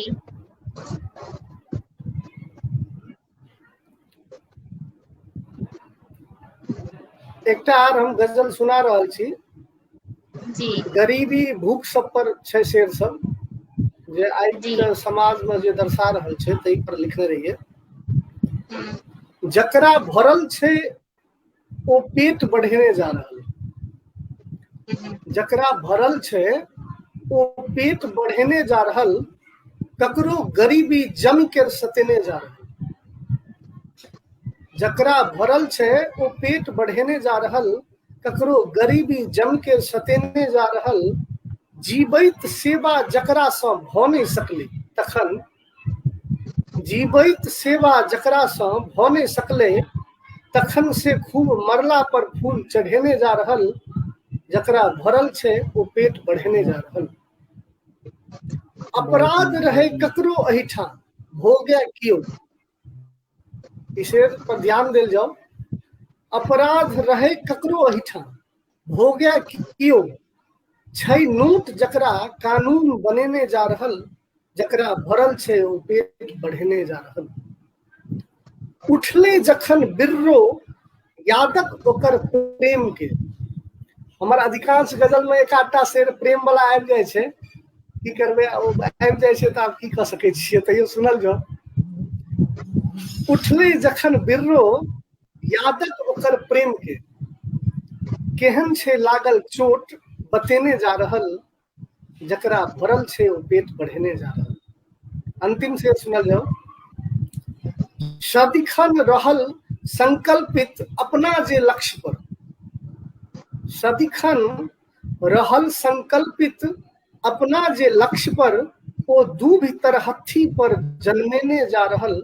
एकटा आर हम गजल सुना रहल छी जी। गरीबी भूख सब पर छै शेर सब जे आइ के समाज में जे दर्शा रहल छै ताहि पर लिखने रहियै। जकरा भरल छै ओ पेट बढ़ेने जा रहल, जकरा भरल छै ओ पेट बढ़ेने जा रहल, ककरो गरीबी जम के सतेने जा रहल। जकरा भरल छै ओ पेट बढ़ेने जा रहल, ककरो गरीबी जम के सतेने जा रहल, जीबैत सेवा जकरा सँ भऽ नहि सकलै तखन, जीबैत सेवा जकरा सँ भऽ नहि सकलै तखन से खूब मरला पर फूल चढ़ेने जा रहल, जकरा भरल छै ओ पेट बढ़ेने जा रहल। अपराध रहे ककरो एहिठाम भोगे कियो, ई शेर पर ध्यान देल जाओ। अपराध रहे ककरो एहिठाम भोगे कियो, छै नोट जकरा कानून बनेने जा रहल, जकरा भरल छै ओ पेट बढ़ेने जा रहल। उठले जखन बिर्रो यादक ओकर प्रेम के, हमर अधिकांश गजल में एक आधटा शेर प्रेम वाला आबि जाइ छै, की करबै ओ आबि जाइ छै तऽ आब की कऽ सकै छियै, तैयो सुनल जाउ। उठले जखन बिर्रो यादक ओकर प्रेम के, केहन छै लागल चोट बतेने जा रहल, जकरा भरल छै ओ पेट बढ़ेने जा रहल। अंतिम से सुनल जाओ। सदिखन रहल संकल्पित अपना जे लक्ष्य पर, सदिखन रहल संकल्पित अपना जे लक्ष्य पर, ओ दूभ तरहत्थी पर जन्मेने जा रहल,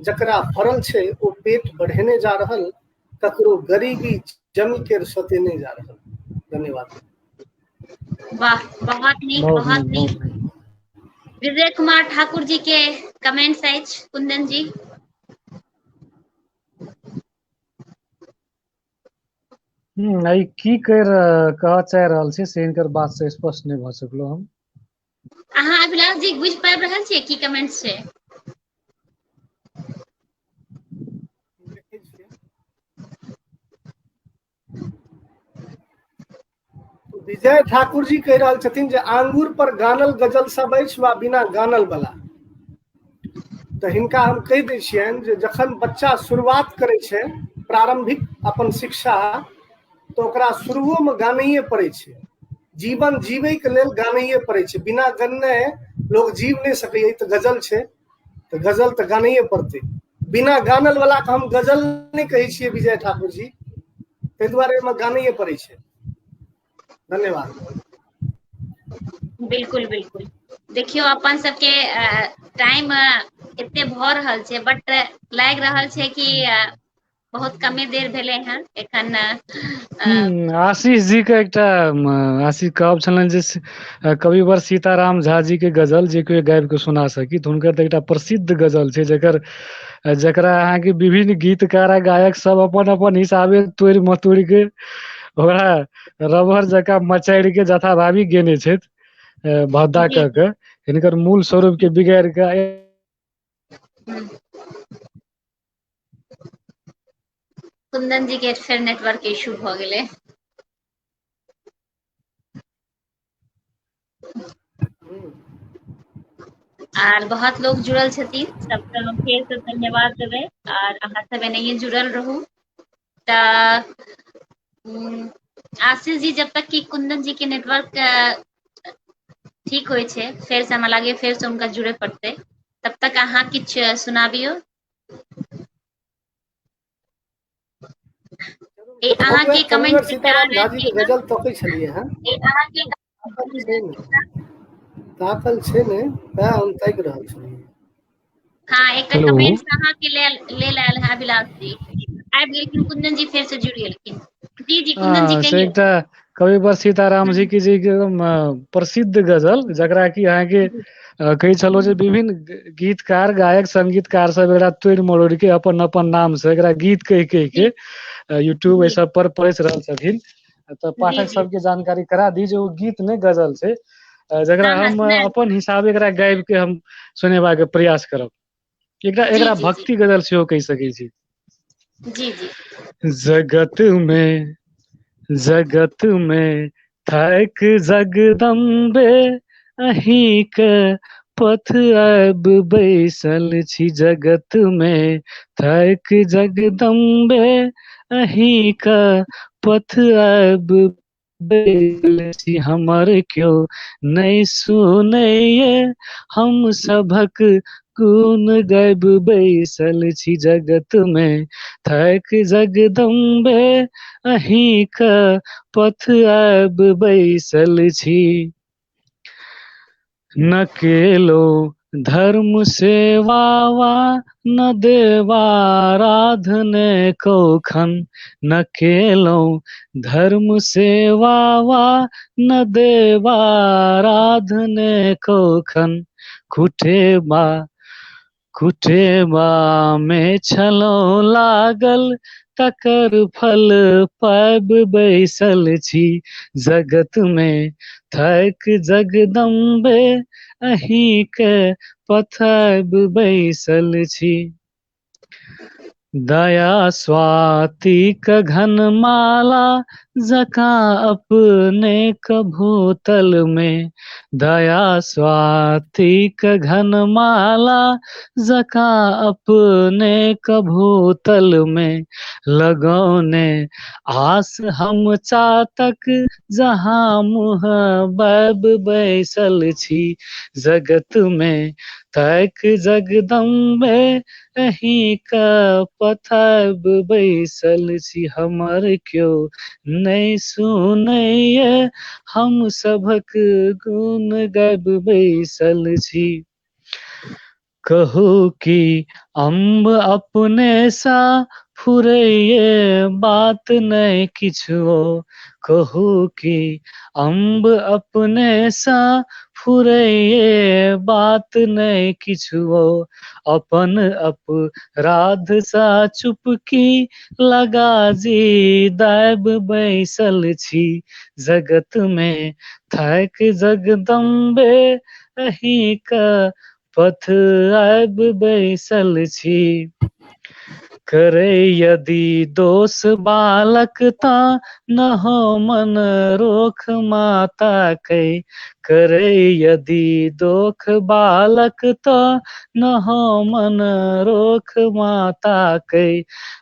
जकरा भरल छै ओ पेट बढ़ेने जा रहल, ककरो गरीबी जमी के सतेने जा रहल। धन्यवाद। वाह, बहुत नीक, बहुत नीक। विजय कुमार ठाकुर जी के कमेंट्स अछि कुंदन जी। ई की कर कह चाहि रहल छै से हिनकर बात से स्पष्ट नहि भऽ सकलो हम। अहाँ अभिलाष जी बुझि पाबि रहल छियै की कमेंट्स छै? विजय ठाकुर जी कहि रहल छथिन जे आंगुर पर गानल गजल सब अछि वा बिना गानल वाला, तऽ हिनका हम कहि दै छियनि जे जखन बच्चा शुरुआत करै छै प्रारंभिक अपन शिक्षा, तऽ ओकरा शुरुओमे गानैए पड़ै छै, जीवन जीवैके लेल गानैए पड़ै छै, बिना गनने लोग जीव नहि सकैए। तऽ गजल छै तऽ गजल तऽ गानैए पड़तै, बिना गानल वाला के हम गजल नहि कहै छियै विजय ठाकुर जी, ताहि दुआरे एहिमे गानैए पड़ै छै। धन्यवाद। बिल्कुल बिल्कुल। देखियौ अपन सबके टाइम एते भऽ रहल छै, बट लागि रहल छै कि बहुत कमे देर भेलै हँ एखन। आशीष जी के एकटा आशीष कहब छलनि जे कविवर सीताराम झा जी के गजल जे कोई गाबि के सुना सकी, तऽ हुनकर तऽ एकटा प्रसिद्ध गजल छै जकर जकरा अहाँके विभिन्न गीतकार आ गायक सब अपन अपन हिसाबे तोड़ि मतोड़ि के ओकरा रबर जकाँ मचारि के जथाभावी गेने छथि, भद्दा कऽ के हिनकर मूल स्वरूप के बिगाड़ि के। कुंदन जी के फेर नेटवर्क इशू भऽ गेलै। आर बहुत लोग जुड़ल छथिन, सबके हम फेर से धन्यवाद देबै, आर अहाँ सब एनाहिए जुड़ल रहू। तऽ आशीष जी जब तक कि कुंदन जी के नेटवर्क ठीक होइ छै, फेर से हमरा लागैए फेर से हुनका जुड़े पड़तै, तब तक अहाँ किछु सुनाबियौ। अहाँके कमेंट सीताराम झा जी के गजल तकै छलियै हँ, ताकल छै ने, तैं हम ताकि रहल छलियै। हाँ, एकटा हेलो। कमेंट्स अहाँके लेल लेल आयल है अभिलाष जी। आबि गेलखिन कुंदन जी, फेर से जुड़ि गेलखिन। जी जी, कुंदन जी, से कहियौ। एकटा कविवर सीताराम जी के जे एकदम प्रसिद्ध गजल, जकरा कि अहाँके कहै छलहुँ जे विभिन्न गीतकार, गायक, संगीतकार सब एकरा तोड़ि मरोड़ के अपन अपन नाम से एकरा गीत कहि कहि के यूट्यूब एहि सब पर परसि रहल छथिन। तऽ पाठक सबके जानकारी करा दी जे ओ गीत नहि गजल छै, जकरा हम अपन हिसाबे एकरा गाबि के हम सुनेबाक प्रयास करब। एकरा एकरा भक्ति गजल सेहो कहि सकै छी। जी जी। जगत में, जगत में थक जगदम्बे अहीं के पथ आबि बैसल छी, जगत में थक जगदम्बे अहीं के पथ आबि बैसल छी, हमर क्यो नहि सुनैये हम सभक गुण गाबि बैसल छी, जगत में थक जगदम्बे अहीं के पथ आबि बैसल छी। न केलो धर्म सेवा न देवाराधने कौखन, न केलो धर्म सेवा न देवाराधने कौखन, कुटेबा कुटेबा में छलहुँ लागल तकर फल पाबि बैसल छी, जगत में थक जगदम्बे अहीं के पथ आबि बैसल छी। दया स्वाति क घन माला जकाँ अपने कभूतल में, दया स्वाति क घन माला जकाँ अपने कभूतल में, लगौने आस हम चातक जहाँ मुँह बैब बैसल छी, जगत में तक जगदम्बे अहीं के पथ आबि बैसल छी, हमर क्यो नहि सुनैये हम सभक गुण गाबि बैसल छी। कहू कि अम्ब अपने सा फुरैये बात नहि किछुओ, कहू कि अम्ब अपने सा फुरैये बात नहि किछुओ, अपन अपराध सा चुपकी लगा जी दाबि बैसल छी, जगत में थक जगदम्बे अहीं के पथ आबि बैसल छी। करे यदि दोष बालक ता न हो मन रोख माता कै, करे यदि दोख बालक ता न हो मन रोख माता कै,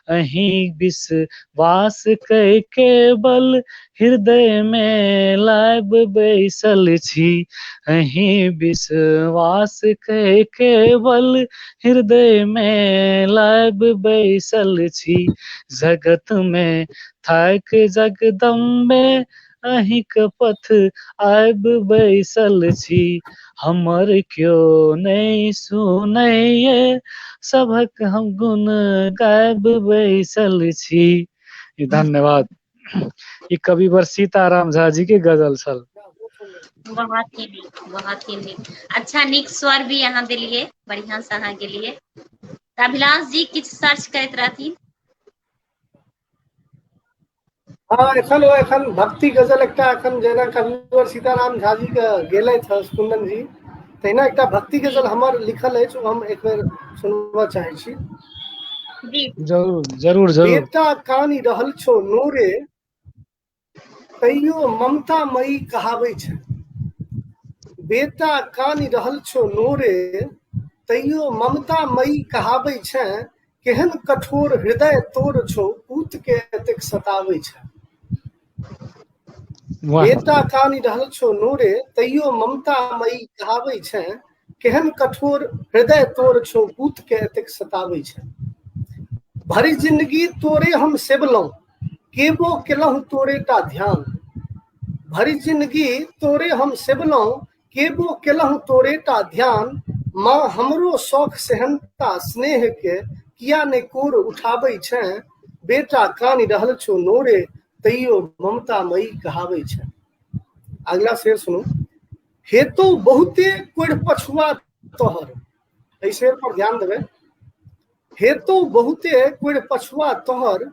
अहीं विश्वास कै केवल हृदय में लाबि बैसल छी, अहीं विश्वास कै केवल हृदय में लाबि बैसल छी, जगत में थक जगदम्बे अहींक पथ आबि बैसल छी, हमर क्यो नहि सुनैये सभक हम गुण गाबि बैसल छी। धन्यवाद। ई कविवर सीताराम झा जी के गजल छल। बहुत ही नीक, बहुत ही नीक। अच्छा, नीक स्वर भी अहाँ देलियै, बढ़िया से अहाँ गेलियै। तऽ अभिलाष जी किछु सर्च करैत रहथिन। हाँ, एखन ओ एखन भक्ति गजल एकटा एखन जेना कविवर सीताराम झा जी के गेलथि हँ कुंदन जी, तहिना एकटा भक्ति गजल हमर लिखल अछि, ओ हम एक बेर सुनबऽ चाहै छी। जी। जरूर जरूर जरूर। बेटा कानि रहल छौ नोरे तैयो ममता मई कहाबै छै, बेटा कानि रहल छौ नोरे तैयो ममता मई कहाबै छै, केहन कठोर हृदय तोर छौ पूत के एतेक सताबै छै। बेटा कानि रहल छौ नोरे तैयो ममता मई कहाबै छै, केहन कठोर हृदय तोर छौ पूत के एतेक सताबै छै। भरि जिंदगी तोरे हम सेबलहुँ केबो केलहुँ तोरे टा ध्यान, भरि जिंदगी तोरे हम सेबलहुँ केबो केलहुँ तोरे टा ध्यान, माँ हमरो शौख सेहनता स्नेह के किया ने कोर उठाबै छै, बेटा कानि रहल छौ नोरे तैयो ममता मई कहाबै छै। अगला शेर सुनू। हेतो बहुते कोढ़ि पछुआ तोहर, एहि शेर पर ध्यान देबै। हेतो बहुते कोढ़ि पछुआ तोहर,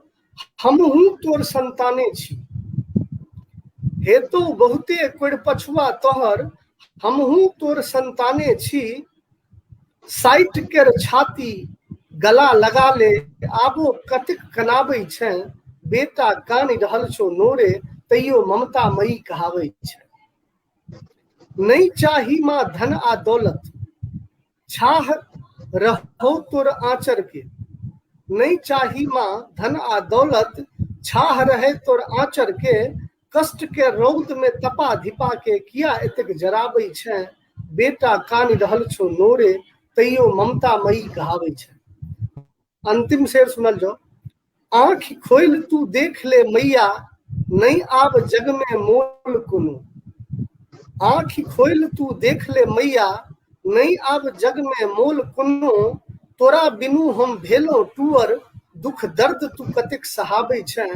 हमहूँ तोर संताने छी। हेतो बहुते कोढ़ि पछुआ तोहर, हमहूँ तोर संताने छी। साइट केर छाती गला लगा ले, आबो कतेक कनाबै छै, बेटा कानि रहल छौ नोरे तैयो ममता मई कहाबै छै। नहि चाही माँ धन आ दौलत, छाह रहौ तोर आँचर के। नहि चाही माँ धन आ दौलत, छाह रहे तोर आँचर के। कष्ट के रौद में तपा धिपा के किया एतेक जराबै छै, बेटा कानि रहल छौ नोरे तैयो ममता मई कहाबै छै। अंतिम शेर सुनल जाओ। आँखि खोलि तू देख ले मैया, नहि आब जग में मोल कोनो। आँखि खोलि तू देख ले मैया, नहि आब जग में मोल कोनो। तोरा बिनु हम भेलहुँ टूअर, दुख दर्द तू कतेक सहाबै छै,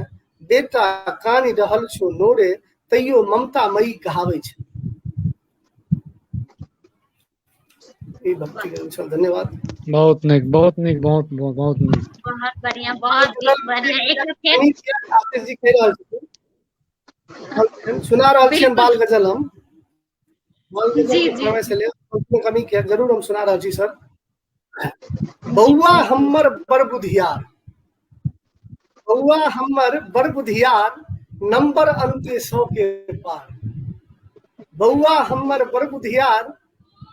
बेटा कानि रहल छौ नोरे तैयो ममता मई कहाबै छै। ई भक्ति गजल छल। धन्यवाद। बहुत नीक, बहुत नीक, बहुत बहुत नीक, बहुत बढ़िया, बहुत बढ़िया। एक फेर आशीष जी कहि रहल छथिन, सुना रहल छियनि बाल गजल। हम बाल गजल के समय से कमी के जरूर हम सुना रहल छी सर। बौआ हमर बड़ बुधियार, बौआ हमर बड़ बुधियार, नंबर अंते 100 के पार। बौआ हमर बड़ बुधियार,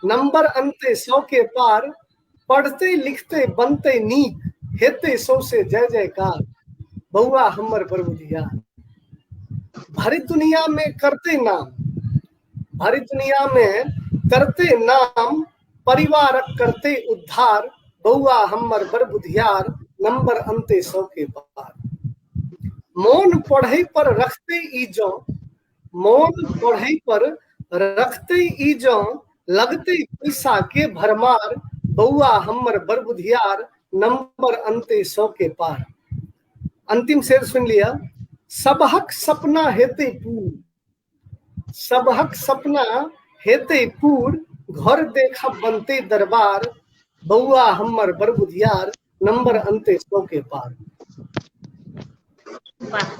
नंबर अंते 100 के पार। पढ़ते लिखते बनते नीक, हेते सौसे जय जयकार। बौआ हमर बड़ बुधियार। भरी दुनिया में करते नाम, भरी दुनिया में करते नाम, परिवारक करते उद्धार। बौआ हमर बड़ बुधियार, नंबर अंते 100 के पार। मोन पढ़ै पर रखते ई जँ, मोन पढ़ै पर रखते ई जँ, लगते पैसा के भरमार। बौआ हमर बड़ बुधियार, नंबर अंते 100 के पार। अंतिम शेर सुन लिया। सबहक सपना हेतै पूर, सबहक सपना हेतै पूर, घर देखब बनतै दरबार। बौआ हमर बड़ बुधियार, नंबर अंते 100 के पार। वाह,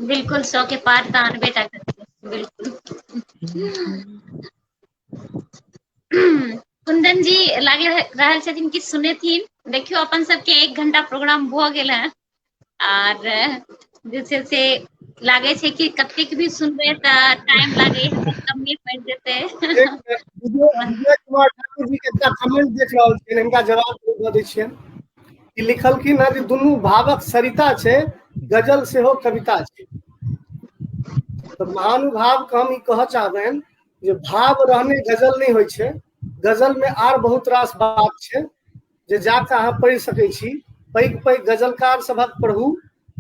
बिल्कुल 100 के पार तऽ आनबे टा करतै, बिल्कुल। कुंदन जी लागि रहल छथिन कि सुनेथिन। देखियौ अपन सबके 1 घंटा प्रोग्राम भऽ गेल है आर जे छै से लागे छै कि कतेक भी सुनबै तऽ टाइम लागे कमे पड़ि जेतै। विजय कुमार ठाकुर जी के एकटा कमेंट देख रहल छियनि, हिनका जवाब दऽ दै छियनि। ई लिखलखिन हँ जे दुनू भावक सरिता छै, गजल सेहो कविता छै। तऽ महानुभाव के हम ई कहऽ चाहबनि जे भाव रहने गजल नहि होइ छै, गजल में आर बहुत रास बात छै जे जाकऽ अहाँ पढ़ि सकै छी। पैघ पैघ गजलकार सभक पढ़ू,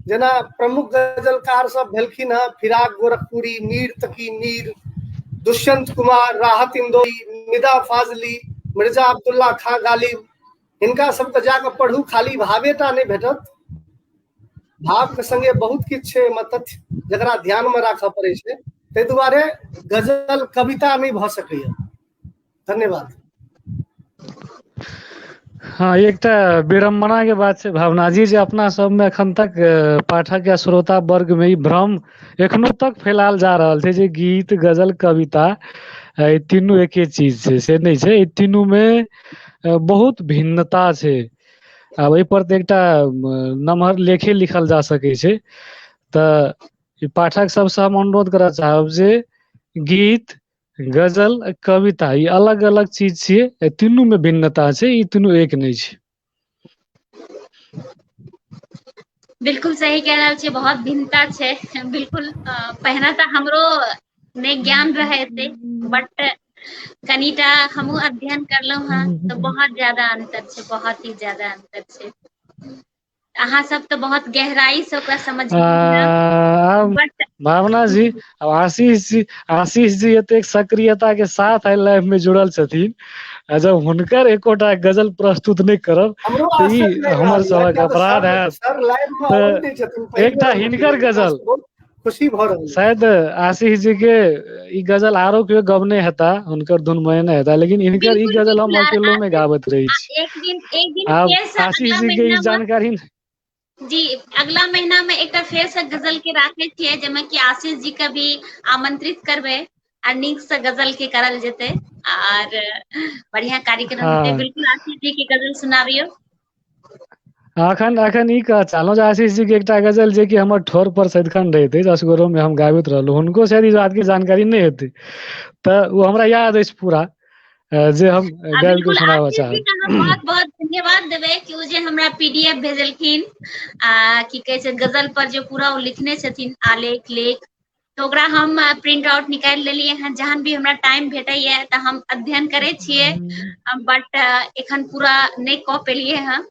जेना प्रमुख गजलकार सब भेलखिन हँ फिराक गोरखपुरी, मीर तकी मीर, दुष्यंत कुमार, राहत इंदौरी, निदा फाजली, मिर्जा अब्दुल्ला खां गालिब, हिनका सबके जाकऽ पढ़ू। खाली भावेटा नहि भेटत, भाव के संगे बहुत किछु छै एहिमे तथ्य जकरा ध्यान मे राखऽ पड़ै छै। ताहि दुआरे गजल कविता नहि भऽ सकैया। धन्यवाद। हाँ, एकटा विडम्बना के बात छै भावना जी, जे अपना सबमे एखन तक पाठक या श्रोता वर्ग में ई भ्रम एखनो तक फैलायल जा रहल छै जे गीत, गजल, कविता ई तीनू एके चीज छै। से नहि छै, ई तीनू में बहुत भिन्नता छै। आब एहि पर तऽ एकटा नमहर लेखे लिखल जा सकै छै। तऽ ई पाठक सबसँ हम अनुरोध करऽ चाहब जे गीत, गजल, कविता ई अलग अलग चीज छियै, एहि तीनू में भिन्नता छै, ई तीनू एक नहि छै। बिल्कुल सही कह रहल छियै, बहुत भिन्नता छै। बिल्कुल पहिने तऽ हमरो नहि ज्ञान रहै एते, बट कनिटा हमहूँ अध्ययन करलहुँ हँ तऽ बहुत ज्यादा अंतर छै, बहुत ही ज्यादा अंतर छै। अहाँ सब तऽ बहुत गहराई से ओकरा समझलियै, बट भावना जी, आब आशीष जी, आशीष जी एतेक सक्रियता के साथ एहि लाइफ में जुड़ल छथिन, आ जब हुनकर एकोटा गजल प्रस्तुत नहि करब हमरो तऽ ई आश्चर्य लागि हमर रहल यऽ सभक किया तऽ अपराध सर हैत। सर लाइव मे तऽ अबै नहि छथिन, पहिल एकटा बेर हम हिनकर देखलियै, हुनका गजल से बहुत खुशी भऽ रहल यऽ। शायद आशीष जी के ई गजल आरो केओ गबने हेता, हुनकर धुन मने हेता, लेकिन हिनकर ई बिल्कुल गजल हम बिल्कुल आर अकेलो में आशीष गाबैत रहै छी। एक दिन आब फेर से आशीष अगला जी के ई महीना मे जानकारी जी, अगला महीना मे एकटा फेर से गजल के राखे छियै, जाहिमे कि आशीष जी के भी आमंत्रित करबै आ नीक से गजल के करल जेतै आर बढ़िया कार्यक्रम हेतै। हँ बिल्कुल आशीष जी के गजल सुनाबियौ। अखन अखन ई कहऽ चाहलहुँ जे आशीष जी के एकटा गजल जे कि हमर ठोर पर सदिखन रहैत अछि, असगरो मे हम गाबैत रहलहुँ, हुनको शायद ई बात के जानकारी नहि हेतै, तऽ ओ हमरा याद अछि पूरा, जे हम आ गाबि कऽ बिल्कुल सुनाबऽ आशीष जी चाहब। के हम बहुत बहुत धन्यवाद देबै कि ओ जे हमरा पीडीएफ भेजलखिन आ की कहै छै गजल पर जे पूरा ओ लिखने छथिन आलेख लेख, तऽ ओकरा हम प्रिंट आउट निकालि लेलियै हँ। जहन भी हमरा टाइम भेटैया तऽ हम अध्ययन करै छियै, बट एखन पूरा नहि कऽ पेलियै हँ,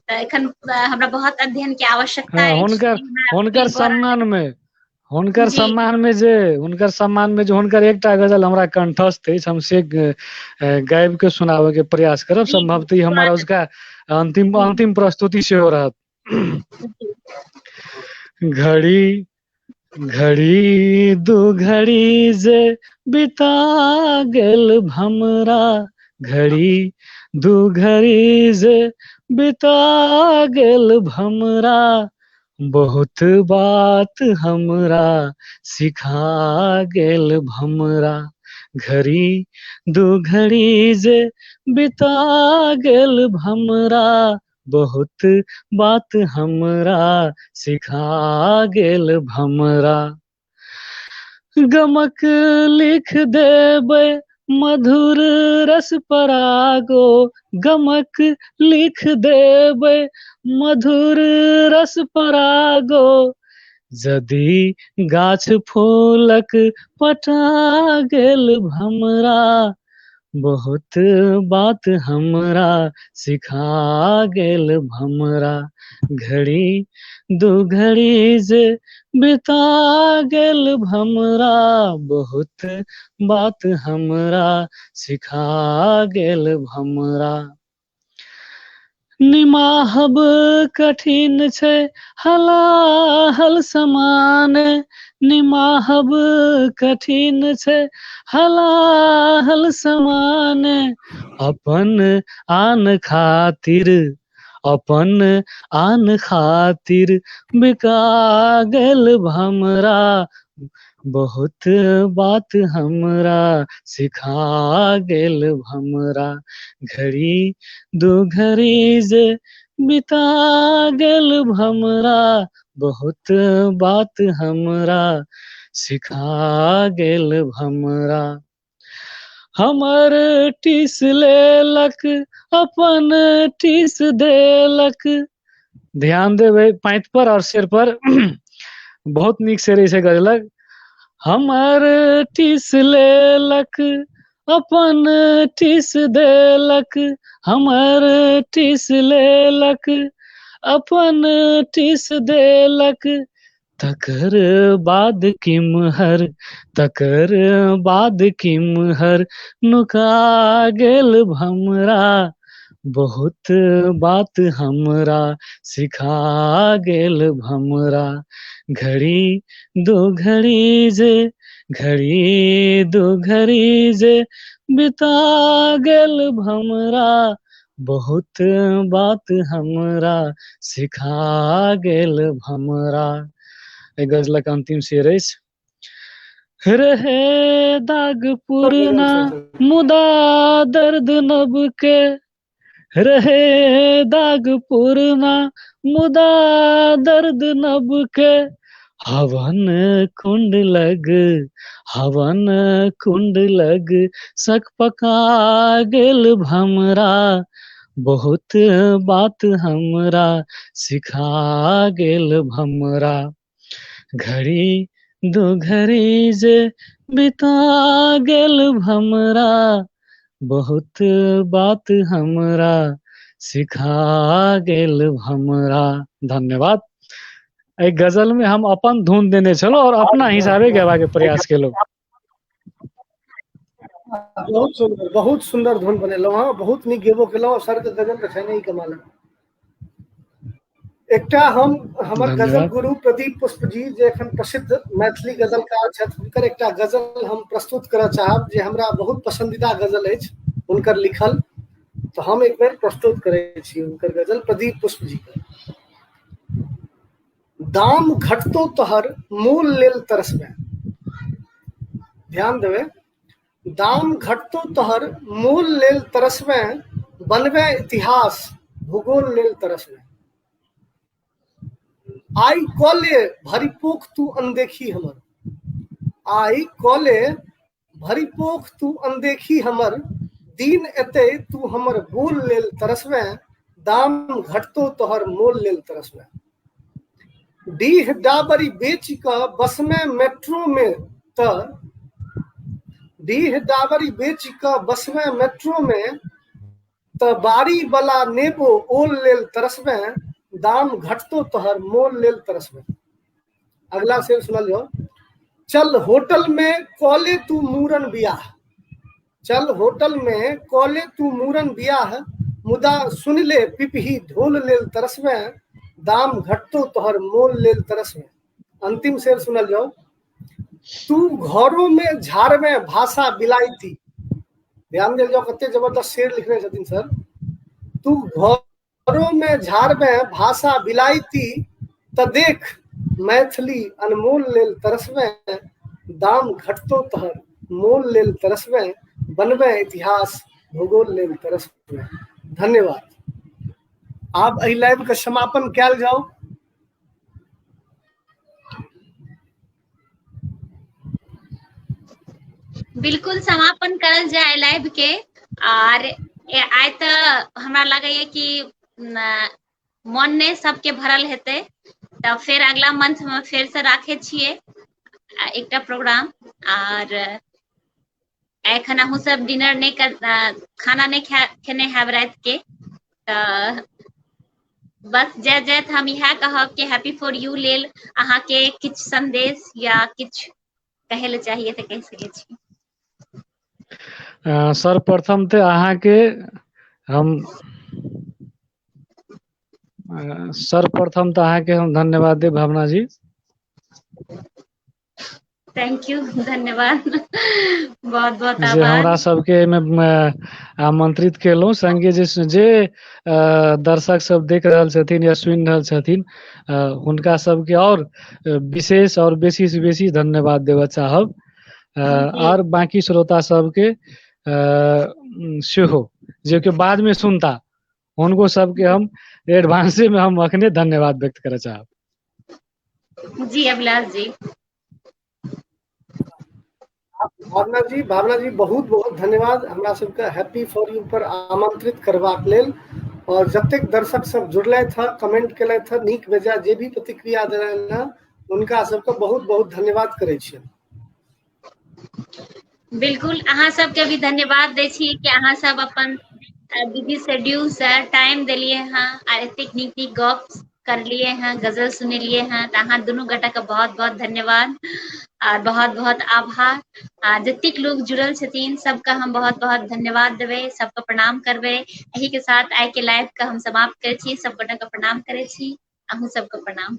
तऽ एखन हमरा बहुत अध्ययन के आवश्यकता हँ अछि। हुनकर हमरा हुनकर फील भऽ रहल सम्मान मे हुनकर जी सम्मान मे जे हुनकर सम्मान मे जे हुनकर एकटा गजल हमरा कंठस्थ अछि, हम से गाबि के सुनाबय के प्रयास करब। जी जी सम्भवतः ई सुना हमर देब। अजुका अंतिम जी अंतिम प्रस्तुति सेहो रहत। घड़ी घड़ी दू घड़ी जे बिता गेल भमरा, घड़ी दू घड़ी जे बिता गेल भमरा, बहुत बात हमरा सिखा गेल भमरा, घड़ी दू घड़ी जे बिता गेल भमरा, बहुत बात हमरा सिखा गेल भमरा। गमक लिख देबै मधुर रस परागो, गमक लिख देबै मधुर रस परागो, यदि गाछ फूलक पटा गेल भमरा, बहुत बात हमरा सिखा गेल भमरा, घड़ी दू घड़ी जे बिता गेल भमरा, बहुत बात हमरा सिखा गेल भमरा। निमाहब कठिन छै हलाहल समान, निमाहब कठिन छै हलाहल समान, अपन आन खातिर अपन आन खातिर बिका गेल भमरा, बहुत बात हमरा सिखा गेल भमरा, घड़ी दू घड़ी जे बिता गेल भमरा, बहुत बात हमरा सिखा गेल भमरा। हमर टीस लेलक अपन टीस देलक, ध्यान देबै पाँति पर और शेर पर, बहुत नीक शेर छै गजलक। हमर टीस लेलक अपन टीस देलक, हमर टीस लेलक अपन टीस देलक, तकर बाद किम्हर तकर बाद किम्हर नुका गेल भमरा, बहुत बात हमरा सिखा गेल भमरा, घड़ी दू घड़ी जे घड़ी दू घड़ी जे बिता गेल भमरा, बहुत बात हमरा सिखा गेल भमरा। एहि गजलक अंतिम शेर अछि। रहे दाग पुरना मुदा दर्द नब के, रहे दाग पुरना मुदा दर्द नब के, हवन कुंड लग हवन कुंड लग सक पका गेल भमरा, बहुत बात हमरा सिखा गेल भमरा, घड़ी दू घड़ी जे बिता गेल भमरा, बहुत बात हमरा सिखा गेल भमरा। धन्यवाद। एहि गजल में हम अपन धुन देने छलहुँ और अपना हिसाबे गेबाक प्रयास केलहुँ। बहुत सुंदर, बहुत सुंदर धुन बनेलहुँ हँ, बहुत नीक गेबो केलहुँ। सर के गजल तऽ छै ने कमाल। एकटा हम हमर गजल गुरु प्रदीप पुष्प जी जे एखन प्रसिद्ध मैथिली गजलकार छथि, हुनकर एकटा गजल हम प्रस्तुत करऽ चाहब जे हमरा बहुत पसंदीदा गजल अछि हुनकर लिखल, तऽ हम एक बेर प्रस्तुत करै छी हुनकर गजल प्रदीप पुष्प जी के। दाम घटतो तोहर मोल लेल तरसबे, ध्यान देबै, दाम घटतो तोहर मोल लेल तरसबे, बनबे इतिहास भूगोल लेल तरसबे। आइ कले भरिपोख तू अनदेखी हमर, आइ कले भरिपोख तू अनदेखी हमर, दिन एते तू हमर बोल लेल तरसबे, दाम घटतो तोहर मोल लेल तरसबे। डीह डाबरी बेच कऽ बसमे मेट्रो में त, डीह डाबरी बेच कऽ बसमे मेट्रो में त, बाड़ी वाला नेबो ओल लेल तरसबे, दाम घटतो तोहर मोल लेल तरसबे। अगला शेर सुनल जाओ। चल होटल में कॉले तू मूरन बियाह, चल होटल में कॉले तू मूरन बियाह, मुदा सुन ले पिपही ढोल लेल तरसबे, दाम घटतो तोहर मोल लेल तरसबे। अंतिम शेर सुनल जाओ। तू घरों में झाड़बे भाषा बिलायती, ध्यान देल जाओ कते जबरदस्त शेर लिखने छथिन सर। तू घरों में झाड़बे भाषा बिलायती, त देख मैथिली अनमोल लेल तरसबे, दाम घटतो तोहर मोल लेल तरसबे, बनबे इतिहास भूगोल लेल तरसबे। धन्यवाद। आब एहि लाइव के समापन कयल जाओ। बिल्कुल समापन करल जाय लाइव के। आर आइ तऽ हमरा लगैया कि मन नहि सबके भरल हेतै, तऽ फेर अगला मंथ में फेर से राखे छियै एकटा प्रोग्राम। आर एखन अहूँ सब डिनर नहि कर, खाना नहि खेने हैब राति के, तऽ बस जाइत जाइत हम इएह कहब कि हैप्पी फॉर यू लेल अहाँके किछु संदेश या किछु कहै लए चाहिए तऽ कहि सकै छी। सर्वप्रथम तऽ अहाँके हम सर्वप्रथम तऽ अहाँके हम धन्यवाद देब भावना जी। Thank you, धन्यवाद, बहुत बहुत जे आभार। हमरा सबके एहिमे आमंत्रित केलहुँ। संगे जे जे दर्शक सब देख रहल छथिन या सुनि रहल छथिन, हुनका सबके और विशेष और बेसी से बेसी धन्यवाद देबऽ चाहब। और बाकी श्रोता सबके सेहो जे कि बाद में सुनता, हुनको सबके हम एडवांसे में हम अखने धन्यवाद व्यक्त करऽ चाहब। जी अभिलाष जी। भावना जी, भावना जी बहुत बहुत धन्यवाद हमरा सबके हैप्पी फॉर यू पर आमंत्रित करबाक लेल। और जतेक दर्शक सब जुड़लथि हँ, कमेंट केलथि हँ, नीक बेजा जे भी प्रतिक्रिया देलनि हँ, हुनका सबके बहुत बहुत धन्यवाद करै छियनि। बिल्कुल अहाँ सबके भी धन्यवाद दै छी कि अहाँ सब अपन बिजी शेड्यूल से टाइम देलियै हँ आ एतेक नीक नीक गप करलियै हँ, गजल सुनेलियै हँ, तऽ अहाँ दुनू गोटा के बहुत बहुत धन्यवाद आ बहुत बहुत आभार। आ जतेक लोग जुड़ल छथिन सबके हम बहुत बहुत धन्यवाद देबै, सबके प्रणाम करबै। एहि के साथ आइ के लाइव के हम समाप्त करै छी। सब गोटा के प्रणाम करै छी, अहूँ सबके प्रणाम।